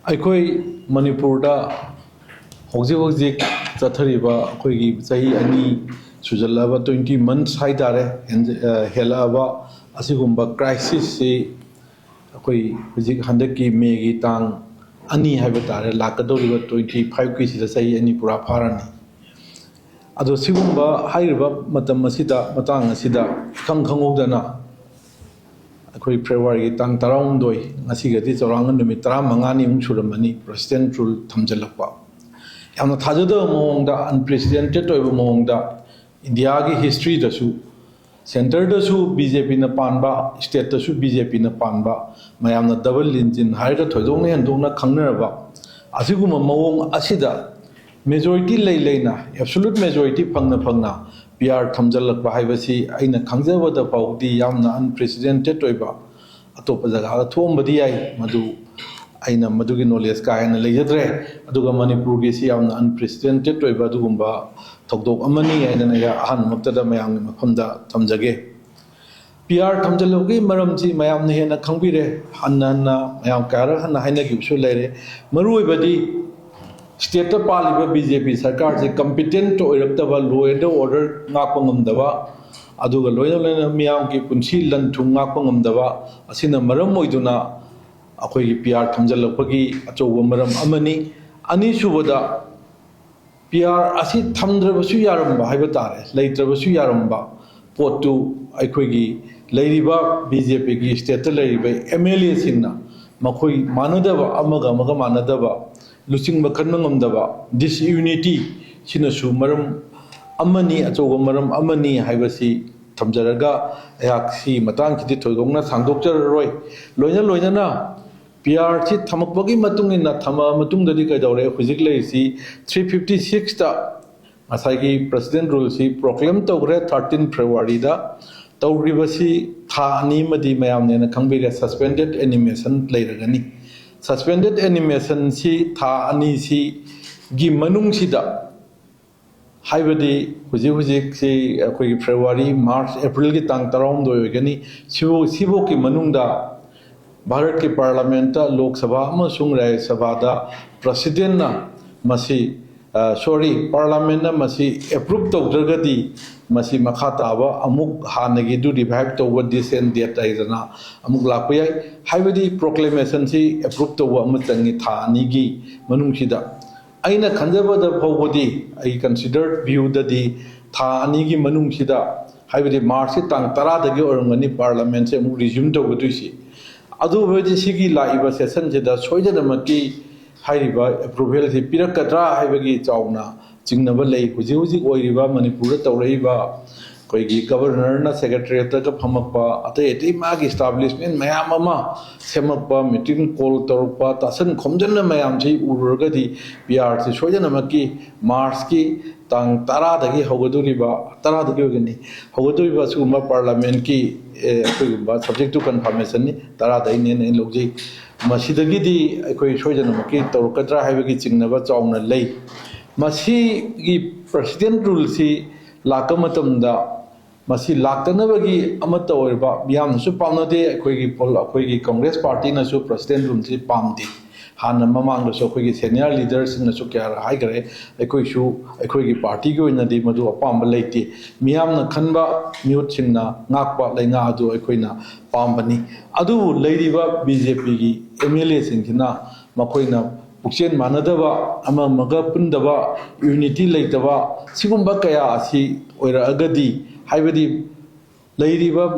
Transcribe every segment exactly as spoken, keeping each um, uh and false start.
ꯑꯩꯈꯣꯏ ꯃꯅꯤꯄꯨꯔꯗ ꯍꯧꯖꯤꯛ ꯍꯧꯖꯤꯛ ꯆꯠꯊꯔꯤꯕ ꯑꯩꯈꯣꯏꯒꯤ ꯆꯍꯤ ꯑꯅꯤ ꯁꯨꯖꯜꯂꯛꯑꯕ, twenty months ꯍꯥꯏꯇꯥꯔꯦ, ꯍꯦꯟ-, ꯑ, ꯍꯦꯜꯂꯛꯑꯕ ꯑꯁꯤꯒꯨꯝꯕ crisisꯁꯤ ꯑꯩꯈꯣꯏ ꯍꯧꯖꯤꯛ ꯍꯟꯗꯛꯀꯤ ꯃꯦꯒꯤ ꯇꯥꯡ ꯑꯅꯤ ꯍꯥꯏꯕ ꯇꯥꯔꯦ, ꯂꯥꯛꯀꯗꯧꯔꯤꯕ twenty fiveꯀꯤꯁꯤꯗ ꯆꯍꯤ ꯑꯅꯤ ꯄꯨꯔꯥ ꯐꯥꯔꯅꯤ꯫ ꯑꯗꯣ ꯁꯤꯒꯨꯝꯕ ꯍꯥꯏꯔꯤꯕ ꯃꯇꯝ ꯑꯁꯤꯗ, ꯃꯇꯥꯡ ꯑꯁꯤꯗ ꯏꯈꯪ ꯈꯪꯍꯧꯗꯅ ꯑꯩꯈꯣꯏ ꯐꯦꯕ꯭ꯔꯨꯋꯥꯔꯤꯒꯤ ꯇꯥꯡ ꯇꯔꯥꯍꯨꯝꯗꯣꯏ, ꯉꯁꯤꯒꯗꯤ ꯆꯧꯔꯥꯛꯅ ꯅꯨꯃꯤꯠ ꯇꯔꯥꯃꯉꯥꯅꯤꯃꯨꯛ ꯁꯨꯔꯝꯃꯅꯤ President rule ꯊꯝꯖꯤꯜꯂꯛꯄ꯫ ꯌꯥꯝꯅ ꯊꯥꯖꯗꯕ ꯃꯑꯣꯡꯗ, unprecedented ꯑꯣꯏꯕ ꯃꯑꯣꯡꯗ ꯏꯟꯗꯤꯌꯥꯒꯤ historyꯗꯁꯨ, centreꯗꯁꯨ BJPꯅ ꯄꯥꯟꯕ, stateꯇꯁꯨ BJPꯅ ꯄꯥꯟꯕ, ꯃꯌꯥꯝꯅ double engine ꯍꯥꯏꯔꯒ ꯊꯣꯏꯗꯣꯛꯅ ꯍꯦꯟꯗꯣꯛꯅ ꯈꯪꯅꯔꯕ ꯑꯁꯤꯒꯨꯝꯕ ꯃꯑꯣꯡ ꯑꯁꯤꯗ majority ꯂꯩ ꯂꯩꯅ, absolute majority ꯐꯪꯅ ꯐꯪꯅ PR ꯊꯝꯖꯤꯜꯂꯛꯄ ꯍꯥꯏꯕꯁꯤ ꯑꯩꯅ ꯈꯪꯖꯕꯗ ꯐꯥꯎꯕꯗꯤ ꯌꯥꯝꯅ unprecedented ꯑꯣꯏꯕ, ꯑꯇꯣꯞꯄ ꯖꯒꯥꯗ ꯊꯣꯛꯑꯝꯕꯗꯤ ꯌꯥꯏ, ꯃꯗꯨ ꯑꯩꯅ ꯃꯗꯨꯒꯤ knowledge ꯀꯥ ꯍꯦꯟꯅ ꯂꯩꯖꯗ꯭ꯔꯦ꯫ ꯑꯗꯨꯒ ꯃꯅꯤꯄꯨꯔꯒꯤꯁꯤ ꯌꯥꯝꯅ unprecedented ꯑꯣꯏꯕ ꯑꯗꯨꯒꯨꯝꯕ ꯊꯧꯗꯣꯛ ꯑꯃꯅꯤ ꯍꯥꯏꯗꯅ ꯑꯩ ꯑꯍꯥꯟꯕꯃꯛꯇꯗ ꯃꯌꯥꯝꯒꯤ ꯃꯐꯝꯗ ꯊꯝꯖꯒꯦ꯫ PR ꯊꯝꯖꯤꯜꯂꯨꯕꯒꯤ ꯃꯔꯝꯁꯤ ꯃꯌꯥꯝꯅ ꯍꯦꯟꯅ ꯈꯪꯕꯤꯔꯦ, ꯍꯟꯅ ꯍꯟꯅ ꯃꯌꯥꯝ ꯀꯌꯥꯔꯛ ꯍꯟꯅ ꯍꯥꯏꯅꯈꯤꯕꯁꯨ ꯂꯩꯔꯦ꯫ ꯃꯔꯨꯑꯣꯏꯕꯗꯤ stateꯇ ꯄꯥꯜꯂꯤꯕ BJP ꯁꯔꯀꯥꯔꯁꯤ competent ꯑꯣꯏꯔꯛꯇꯕ, law and order ꯉꯥꯛꯄ ꯉꯝꯗꯕ, ꯑꯗꯨꯒ ꯂꯣꯏꯅ ꯂꯣꯏꯅꯅ ꯃꯤꯌꯥꯝꯒꯤ ꯄꯨꯟꯁꯤ ꯂꯟ ꯊꯨꯝ ꯉꯥꯛꯄ ꯉꯝꯗꯕ ꯑꯁꯤꯅ ꯃꯔꯝ ꯑꯣꯏꯗꯨꯅ ꯑꯩꯈꯣꯏꯒꯤ PR ꯊꯝꯖꯤꯜꯂꯛꯄꯒꯤ ꯑꯆꯧꯕ ꯃꯔꯝ ꯑꯃꯅꯤ꯫ ꯑꯅꯤꯁꯨꯕꯗ, PR ꯑꯁꯤ ꯊꯝꯗ꯭ꯔꯕꯁꯨ ꯌꯥꯔꯝꯕ ꯍꯥꯏꯕ ꯇꯥꯔꯦ, ꯂꯩꯇ꯭ꯔꯕꯁꯨ ꯌꯥꯔꯝꯕ ꯄꯣꯠꯇꯨ ꯑꯩꯈꯣꯏꯒꯤ ꯂꯩꯔꯤꯕ BJPꯒꯤ stateꯇ ꯂꯩꯔꯤꯕ MLAꯁꯤꯡꯅ ꯃꯈꯣꯏ ꯃꯥꯟꯅꯗꯕ, ꯑꯃꯒ ꯑꯃꯒ ꯃꯥꯟꯅꯗꯕ, ꯂꯨꯆꯤꯡꯕ ꯈꯟꯕ ꯉꯝꯗꯕ, disunity ꯁꯤꯅꯁꯨ ꯃꯔꯝ ꯑꯃꯅꯤ, ꯑꯆꯧꯕ ꯃꯔꯝ ꯑꯃꯅꯤ ꯍꯥꯏꯕꯁꯤ ꯊꯝꯖꯔꯒ ꯑꯩꯍꯥꯛ ꯁꯤ ꯃꯇꯥꯡꯁꯤꯗꯤ ꯊꯣꯏꯗꯣꯛꯅ ꯁꯥꯡꯗꯣꯛꯆꯔꯔꯣꯏ꯫ ꯂꯣꯏꯅ ꯂꯣꯏꯅꯅ PRꯁꯤ ꯊꯝꯃꯛꯄꯒꯤ ꯃꯇꯨꯡ ꯏꯟꯅ, ꯊꯝꯃꯛꯑ ꯃꯇꯨꯡꯗꯗꯤ ꯀꯩꯗꯧꯔꯦ? ꯍꯧꯖꯤꯛ ꯂꯩꯔꯤꯁꯤ three fifty sixꯇ ꯉꯁꯥꯏꯒꯤ President ruleꯁꯤ proclaim ꯇꯧꯈ꯭ꯔꯦ thirteen Februaryꯗ꯫ ꯇꯧꯈ꯭ꯔꯤꯕꯁꯤ ꯊꯥ ꯑꯅꯤ ꯑꯃꯗꯤ ꯃꯌꯥꯝꯅ ꯍꯦꯟꯅ ꯈꯪꯕꯤꯔꯦ, suspended animation ꯂꯩꯔꯒꯅꯤ꯫ Suspended animationꯁꯤ ꯊꯥ ꯑꯅꯤꯁꯤꯒꯤ ꯃꯅꯨꯡꯁꯤꯗ, ꯍꯥꯏꯕꯗꯤ ꯍꯧꯖꯤꯛ ꯍꯧꯖꯤꯛꯁꯤ ꯑꯩꯈꯣꯏꯒꯤ February, March, Aprilꯒꯤ ꯇꯥꯡ ꯇꯔꯥꯍꯨꯝꯗꯣꯏ ꯑꯣꯏꯒꯅꯤ, ꯁꯤꯕꯨ-, ꯁꯤꯐꯧꯒꯤ ꯃꯅꯨꯡꯗ ꯚꯥꯔꯠꯀꯤ ꯄꯥꯔꯂꯥꯃꯦꯟꯇ, ꯂꯣꯛ ꯁꯚꯥ ꯑꯃꯁꯨꯡ ꯔꯥꯖ꯭ꯌ ꯁꯚꯥꯗ ꯄ꯭ꯔꯁꯤꯗꯦꯟꯅ ꯃꯁꯤ, ꯁꯣꯔꯤ, ꯄꯥꯔꯂꯥꯃꯦꯟꯅ ꯃꯁꯤ ꯑꯦꯄ꯭ꯔꯨꯞ ꯇꯧꯗ꯭ꯔꯒꯗꯤ ꯃꯁꯤ ꯃꯈꯥ ꯇꯥꯕ ꯑꯃꯨꯛ ꯍꯥꯟꯅꯒꯤꯗꯨ ꯔꯤꯚꯥꯏꯚ ꯇꯧꯕ, ꯗꯤꯁ ꯑꯦꯟ ꯗꯦꯠ ꯍꯥꯏꯗꯅ ꯑꯃꯨꯛ ꯂꯥꯛꯄ ꯌꯥꯏ꯫ ꯍꯥꯏꯕꯗꯤ ꯄ꯭ꯔꯣꯀ꯭ꯂꯦꯃꯦꯁꯟꯁꯤ ꯑꯦꯄ꯭ꯔꯨꯞ ꯇꯧꯕ ꯑꯃ ꯆꯪꯉꯤ ꯊꯥ ꯑꯅꯤꯒꯤ ꯃꯅꯨꯡꯁꯤꯗ꯫ ꯑꯩꯅ ꯈꯟꯖꯕꯗ ꯐꯥꯎꯕꯗꯤ, ꯑꯩ ꯀꯟꯁꯤꯗꯔꯠ ꯚ꯭ꯌꯨꯗꯗꯤ, ꯊꯥ ꯑꯅꯤꯒꯤ ꯃꯅꯨꯡꯁꯤꯗ, ꯍꯥꯏꯕꯗꯤ ꯃꯥꯔꯆꯀꯤ ꯇꯥꯡ ꯇꯔꯥꯗꯒꯤ ꯑꯣꯏꯔꯝꯒꯅꯤ ꯄꯥꯔꯂꯥꯃꯦꯟꯁꯦ ꯑꯃꯨꯛ ꯔꯤꯖ꯭ꯌꯨꯝ ꯇꯧꯒꯗꯣꯏꯁꯤ꯫ ꯑꯗꯨ ꯑꯣꯏꯔꯗꯤ ꯁꯤꯒꯤ ꯂꯥꯛꯏꯕ ꯁꯦꯁꯟꯁꯤꯗ ꯁꯣꯏꯗꯅꯃꯛꯀꯤ ꯍꯥꯏꯔꯤꯕ ꯑꯦꯄ꯭ꯔꯨꯚꯦꯜꯁꯤ ꯄꯤꯔꯛꯀꯗ꯭ꯔꯥ ꯍꯥꯏꯕꯒꯤ ꯆꯥꯎꯅ ꯆꯤꯡꯅꯕ ꯂꯩ꯫ ꯍꯧꯖꯤꯛ ꯍꯧꯖꯤꯛ ꯑꯣꯏꯔꯤꯕ ꯃꯅꯤꯄꯨꯔꯗ ꯇꯧꯔꯛꯏꯕ ꯑꯩꯈꯣꯏꯒꯤ ꯒꯕꯔꯅꯔꯅ ꯁꯦꯀ꯭ꯔꯦꯇꯔꯤꯌꯦꯠꯇꯒ ꯐꯝꯃꯛꯄ, ꯑꯇꯩ ꯑꯇꯩ ꯃꯥꯒꯤ ꯏꯁꯇꯥꯕ꯭ꯂꯤꯁꯃꯦꯟ ꯃꯌꯥꯝ ꯑꯃ ꯁꯦꯝꯃꯛꯄ, ꯃꯤꯇꯤꯡ ꯀꯣꯜ ꯇꯧꯔꯛꯄ, ꯇꯥꯁꯟ ꯈꯣꯝꯖꯟꯕ ꯃꯌꯥꯝꯁꯤ ꯎꯔꯨꯔꯒꯗꯤ ꯄꯤ ꯑꯥꯔꯁꯤ ꯁꯣꯏꯗꯅꯃꯛꯀꯤ ꯃꯥꯔꯆꯀꯤ ꯇꯥꯡ ꯇꯔꯥꯗꯒꯤ ꯍꯧꯒꯗꯧꯔꯤꯕ, ꯇꯔꯥꯗꯒꯤ ꯑꯣꯏꯒꯅꯤ, ꯍꯧꯒꯗꯧꯔꯤꯕ ꯑꯁꯤꯒꯨꯝꯕ ꯄꯥꯔꯂꯥꯃꯦꯟꯀꯤ, ꯑꯦ, ꯑꯩꯈꯣꯏꯒꯨꯝꯕ ꯁꯕꯖꯦꯛ ꯇꯨ ꯀꯟꯐꯥꯔꯃꯦꯁꯟꯅꯤ, ꯇꯔꯥꯗꯒꯤꯅꯦꯅ ꯑꯩꯅ ꯂꯧꯖꯩ꯫ ꯃꯁꯤꯗꯒꯤꯗꯤ ꯑꯩꯈꯣꯏ ꯁꯣꯏꯗꯅꯃꯛꯀꯤ ꯇꯧꯔꯛꯀꯗ꯭ꯔꯥ ꯍꯥꯏꯕꯒꯤ ꯆꯤꯡꯅꯕ ꯆꯥꯎꯅ ꯂꯩ꯫ ꯃꯁꯤꯒꯤ ꯄ꯭ꯔꯁꯤꯗꯦꯟ ꯔꯨꯜꯁꯤ ꯂꯥꯛꯄ ꯃꯇꯝꯗ ꯃꯁꯤ ꯂꯥꯛꯇꯅꯕꯒꯤ ꯑꯃꯠꯇ ꯑꯣꯏꯔꯕ, ꯃꯤꯌꯥꯝꯅꯁꯨ ꯄꯥꯝꯅꯗꯦ, ꯑꯩꯈꯣꯏꯒꯤ ꯄꯣꯜ-, ꯑꯩꯈꯣꯏꯒꯤ ꯀꯪꯒ꯭ꯔꯦꯁ ꯄꯥꯔꯇꯤꯅꯁꯨ ꯄ꯭ꯔꯁꯤꯗꯦꯟ ꯔꯨꯜꯁꯤ ꯄꯥꯝꯗꯦ꯫ ꯍꯥꯟꯅ ꯃꯃꯥꯡꯗꯁꯨ ꯑꯩꯈꯣꯏꯒꯤ ꯁꯦꯅꯤꯌꯔ ꯂꯤꯗꯔꯁꯤꯡꯅꯁꯨ ꯀꯌꯥ ꯍꯥꯏꯈ꯭ꯔꯦ꯫ ꯑꯩꯈꯣꯏꯁꯨ, ꯑꯩꯈꯣꯏꯒꯤ ꯄꯥꯔꯇꯤꯒꯤ ꯑꯣꯏꯅꯗꯤ ꯃꯗꯨ ꯑꯄꯥꯝꯕ ꯂꯩꯇꯦ꯫ ꯃꯤꯌꯥꯝꯅ ꯈꯟꯕ, ꯃꯤꯍꯨꯠꯁꯤꯡꯅ ꯉꯥꯛꯄ ꯂꯩꯉꯥꯛ ꯑꯗꯨ ꯑꯩꯈꯣꯏꯅ ꯄꯥꯝꯕꯅꯤ꯫ ꯑꯗꯨꯕꯨ ꯂꯩꯔꯤꯕ ꯕꯤ ꯖꯦ ꯄꯤꯒꯤ ꯑꯦꯝ ꯑꯦꯜ ꯑꯦꯁꯤꯡꯁꯤꯅ ꯃꯈꯣꯏꯅ ꯄꯨꯛꯆꯦꯜ ꯃꯥꯟꯅꯗꯕ, ꯑꯃ ꯑꯃꯒ ꯄꯨꯟꯗꯕ, ꯌꯨꯅꯤꯇꯤ ꯂꯩꯇꯕ, ꯁꯤꯒꯨꯝꯕ ꯀꯌꯥ ꯑꯁꯤ ꯑꯣꯏꯔꯛꯑꯒꯗꯤ, ꯍꯥꯏꯕꯗꯤ ꯂꯩꯔꯤꯕ,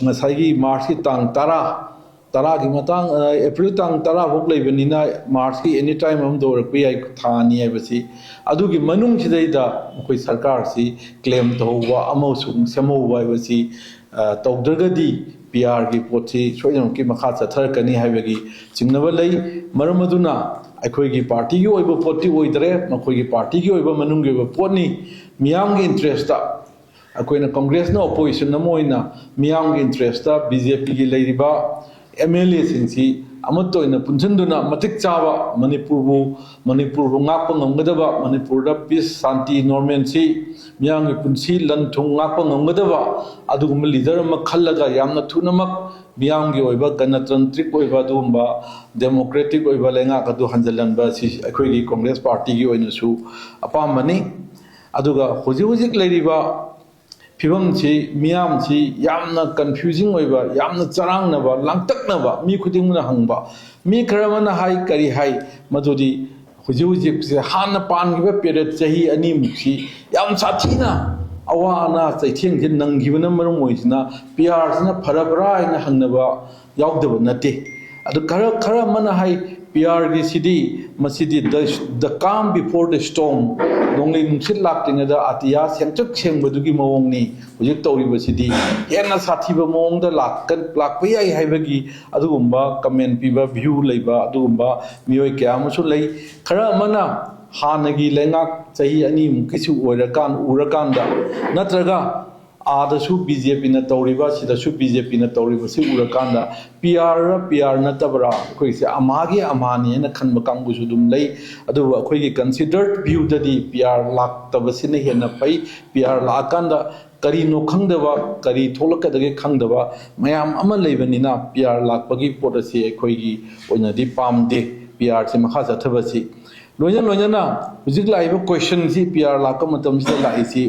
ꯉꯁꯥꯏꯒꯤ ꯃꯥꯔꯆꯀꯤ ꯇꯥꯡ ꯇꯔꯥ, ꯇꯔꯥꯒꯤ ꯃꯇꯥꯡ, ꯑ, ꯑꯦꯄ꯭ꯔꯤꯜ ꯇꯥꯡ ꯇꯔꯥ ꯐꯥꯎ ꯂꯩꯕꯅꯤꯅ, ꯃꯥꯔꯆꯀꯤ ꯑꯦꯅꯤ ꯇꯥꯏꯝ ꯑꯃꯗ ꯑꯣꯏꯔꯛꯄ ꯌꯥꯏ, ꯊꯥ ꯑꯅꯤ ꯍꯥꯏꯕꯁꯤ꯫ ꯑꯗꯨꯒꯤ ꯃꯅꯨꯡꯁꯤꯗꯩꯗ ꯃꯈꯣꯏ ꯁꯔꯀꯥꯔꯁꯤ ꯀ꯭ꯂꯦꯝ ꯇꯧꯍꯧꯕ ꯑꯃꯁꯨꯡ ꯁꯦꯝꯍꯧꯕ ꯍꯥꯏꯕꯁꯤ, ꯑ, ꯇꯧꯗ꯭ꯔꯒꯗꯤ ꯄꯤ ꯑꯥꯔꯒꯤ ꯄꯣꯠꯁꯤ ꯁꯣꯏꯗꯅꯃꯛꯀꯤ ꯃꯈꯥ ꯆꯠꯊꯔꯛꯀꯅꯤ ꯍꯥꯏꯕꯒꯤ ꯆꯤꯡꯅꯕ ꯂꯩ꯫ ꯃꯔꯝ ꯑꯗꯨꯅ ꯑꯩꯈꯣꯏꯒꯤ ꯄꯥꯔꯇꯤꯒꯤ ꯑꯣꯏꯕ ꯄꯣꯠꯇꯤ ꯑꯣꯏꯗ꯭ꯔꯦ, ꯃꯈꯣꯏꯒꯤ ꯄꯥꯔꯇꯤꯒꯤ ꯑꯣꯏꯕ ꯃꯅꯨꯡꯒꯤ ꯑꯣꯏꯕ ꯄꯣꯠꯅꯤ꯫ ꯃꯤꯌꯥꯝꯒꯤ ꯏꯟꯇꯔꯦꯁꯇ ꯑꯩꯈꯣꯏꯅ, ꯀꯪꯒ꯭ꯔꯦꯁꯅ ꯑꯣꯄꯣꯖꯤꯁꯟ ꯑꯃ ꯑꯣꯏꯅ ꯃꯤꯌꯥꯝꯒꯤ ꯏꯟꯇꯔꯦꯁꯇ ꯕꯤ ꯖꯦ ꯄꯤꯒꯤ ꯂꯩꯔꯤꯕ ꯑꯦꯝ ꯑꯦꯜ ꯑꯦꯁꯤꯡꯁꯤ ꯑꯃꯠꯇ ꯑꯣꯏꯅ ꯄꯨꯟꯁꯤꯟꯗꯨꯅ ꯃꯇꯤꯛ ꯆꯥꯕ ꯃꯅꯤꯄꯨꯔꯕꯨ, ꯃꯅꯤꯄꯨꯔꯕꯨ ꯉꯥꯛꯄ ꯉꯝꯒꯗꯕ, ꯃꯅꯤꯄꯨꯔꯗ peace, ꯁꯥꯟꯇꯤ, normalcy, ꯃꯤꯌꯥꯝꯒꯤ ꯄꯨꯟꯁꯤ ꯂꯟ ꯊꯨꯝ ꯉꯥꯛꯄ ꯉꯝꯒꯗꯕ ꯑꯗꯨꯒꯨꯝꯕ leader ꯑꯃ ꯈꯜꯂꯒ ꯌꯥꯝꯅ ꯊꯨꯅꯃꯛ ꯃꯤꯌꯥꯝꯒꯤ ꯑꯣꯏꯕ ꯒꯅꯇꯟꯇ꯭ꯔꯤꯛ ꯑꯣꯏꯕ ꯑꯗꯨꯒꯨꯝꯕ democratic ꯑꯣꯏꯕ ꯂꯩꯉꯥꯛ ꯑꯗꯨ ꯍꯟꯖꯤꯜꯍꯟꯕ ꯑꯁꯤ ꯑꯩꯈꯣꯏꯒꯤ Congress Partyꯒꯤ ꯑꯣꯏꯅꯁꯨ ꯑꯄꯥꯝꯕꯅꯤ꯫ ꯑꯗꯨꯒ ꯍꯧꯖꯤꯛ ꯍꯧꯖꯤꯛ ꯂꯩꯔꯤꯕ ꯐꯤꯕꯝꯁꯤ, ꯃꯤꯌꯥꯝꯁꯤ ꯌꯥꯝꯅ confusing ꯑꯣꯏꯕ, ꯌꯥꯝꯅ ꯆꯔꯥꯡꯅꯕ, ꯂꯥꯡꯇꯛꯅꯕ, ꯃꯤ ꯈꯨꯗꯤꯡꯃꯛꯅ ꯍꯪꯕ꯫ ꯃꯤ ꯈꯔ ꯑꯃꯅ ꯍꯥꯏ, ꯀꯔꯤ ꯍꯥꯏ? ꯃꯗꯨꯗꯤ ꯍꯧꯖꯤꯛ ꯍꯧꯖꯤꯛꯁꯦ ꯍꯥꯟꯅ ꯄꯥꯟꯈꯤꯕ period ꯆꯍꯤ ꯑꯅꯤꯃꯨꯛꯁꯤ ꯌꯥꯝ ꯁꯥꯊꯤꯅ ꯑꯋꯥ ꯑꯅꯥ ꯆꯩꯊꯦꯡꯁꯦ ꯅꯪꯈꯤꯕꯅ ꯃꯔꯝ ꯑꯣꯏꯗꯨꯅ P Rꯁꯤꯅ ꯐꯔꯕ꯭ꯔꯥ ꯍꯥꯏꯅ ꯍꯪꯅꯕ ꯌꯥꯎꯗꯕ ꯅꯠꯇꯦ꯫ ꯑꯗꯨ ꯈꯔ, ꯈꯔ ꯑꯃꯅ ꯍꯥꯏ, P Rꯒꯤꯁꯤꯗꯤ, ꯃꯁꯤꯗꯤ the, the calm before the storm, ꯅꯣꯡꯂꯩ ꯅꯨꯡꯁꯤꯠ ꯂꯥꯛꯇ꯭ꯔꯤꯉꯩꯗ ꯑꯇꯤꯌꯥ ꯁꯦꯡꯇ꯭ꯔꯤꯛ ꯁꯦꯡꯕꯗꯨꯒꯤ ꯃꯑꯣꯡꯅꯤ꯫ ꯍꯧꯖꯤꯛ ꯇꯧꯔꯤꯕꯁꯤꯗꯤ ꯍꯦꯟꯅ ꯁꯥꯊꯤꯕ ꯃꯑꯣꯡꯗ ꯂꯥꯛꯀ-, ꯂꯥꯛꯄ ꯌꯥꯏ ꯍꯥꯏꯕꯒꯤ ꯑꯗꯨꯒꯨꯝꯕ comment ꯄꯤꯕ, view ꯂꯩꯕ ꯑꯗꯨꯒꯨꯝꯕ ꯃꯤꯑꯣꯏ ꯀꯌꯥ ꯑꯃꯁꯨ ꯂꯩ꯫ ꯈꯔ ꯑꯃꯅ ꯍꯥꯟꯅꯒꯤ ꯂꯩꯉꯥꯛ ꯆꯍꯤ ꯑꯅꯤꯃꯨꯛꯀꯤꯁꯨ ꯑꯣꯏꯔꯀꯥꯟ-, ꯎꯔꯀꯥꯟꯗ, ꯅꯠꯇ꯭ꯔꯒ ꯑꯥꯗꯁꯨ BJPꯅ ꯇꯧꯔꯤꯕ, ꯁꯤꯗꯁꯨ BJPꯅ ꯇꯧꯔꯤꯕꯁꯤ ꯎꯔꯀꯥꯟꯗ P Rꯔ P R ꯅꯠꯇꯕ꯭ꯔꯥ, ꯑꯩꯈꯣꯏꯁꯦ ꯑꯃꯍꯥꯒꯤ ꯑꯃꯍꯥꯅꯤ ꯍꯥꯏꯅ ꯈꯟꯕ ꯀꯥꯡꯕꯨꯁꯨ ꯑꯗꯨꯝ ꯂꯩ꯫ ꯑꯗꯨꯕꯨ ꯑꯩꯈꯣꯏꯒꯤ considered viewꯗꯗꯤ P R ꯂꯥꯛꯇꯕꯁꯤꯅ ꯍꯦꯟꯅ ꯐꯩ꯫ P R ꯂꯥꯛꯑꯀꯥꯟꯗ ꯀꯔꯤꯅꯣ ꯈꯪꯗꯕ, ꯀꯔꯤ ꯊꯣꯛꯂꯛꯀꯗꯒꯦ ꯈꯪꯗꯕ ꯃꯌꯥꯝ ꯑꯃ ꯂꯩꯕꯅꯤꯅ P R ꯂꯥꯛꯄꯒꯤ ꯄꯣꯠ ꯑꯁꯤ ꯑꯩꯈꯣꯏꯒꯤ ꯑꯣꯏꯅꯗꯤ ꯄꯥꯝꯗꯦ, P Rꯁꯤ ꯃꯈꯥ ꯆꯠꯊꯕꯁꯤ꯫ ꯂꯣꯏꯅ ꯂꯣꯏꯅꯅ ꯍꯧꯖꯤꯛ ꯂꯥꯛꯏꯕ questionꯁꯤ, P R ꯂꯥꯛꯄ ꯃꯇꯝꯁꯤꯗ ꯂꯥꯛꯏꯁꯤ,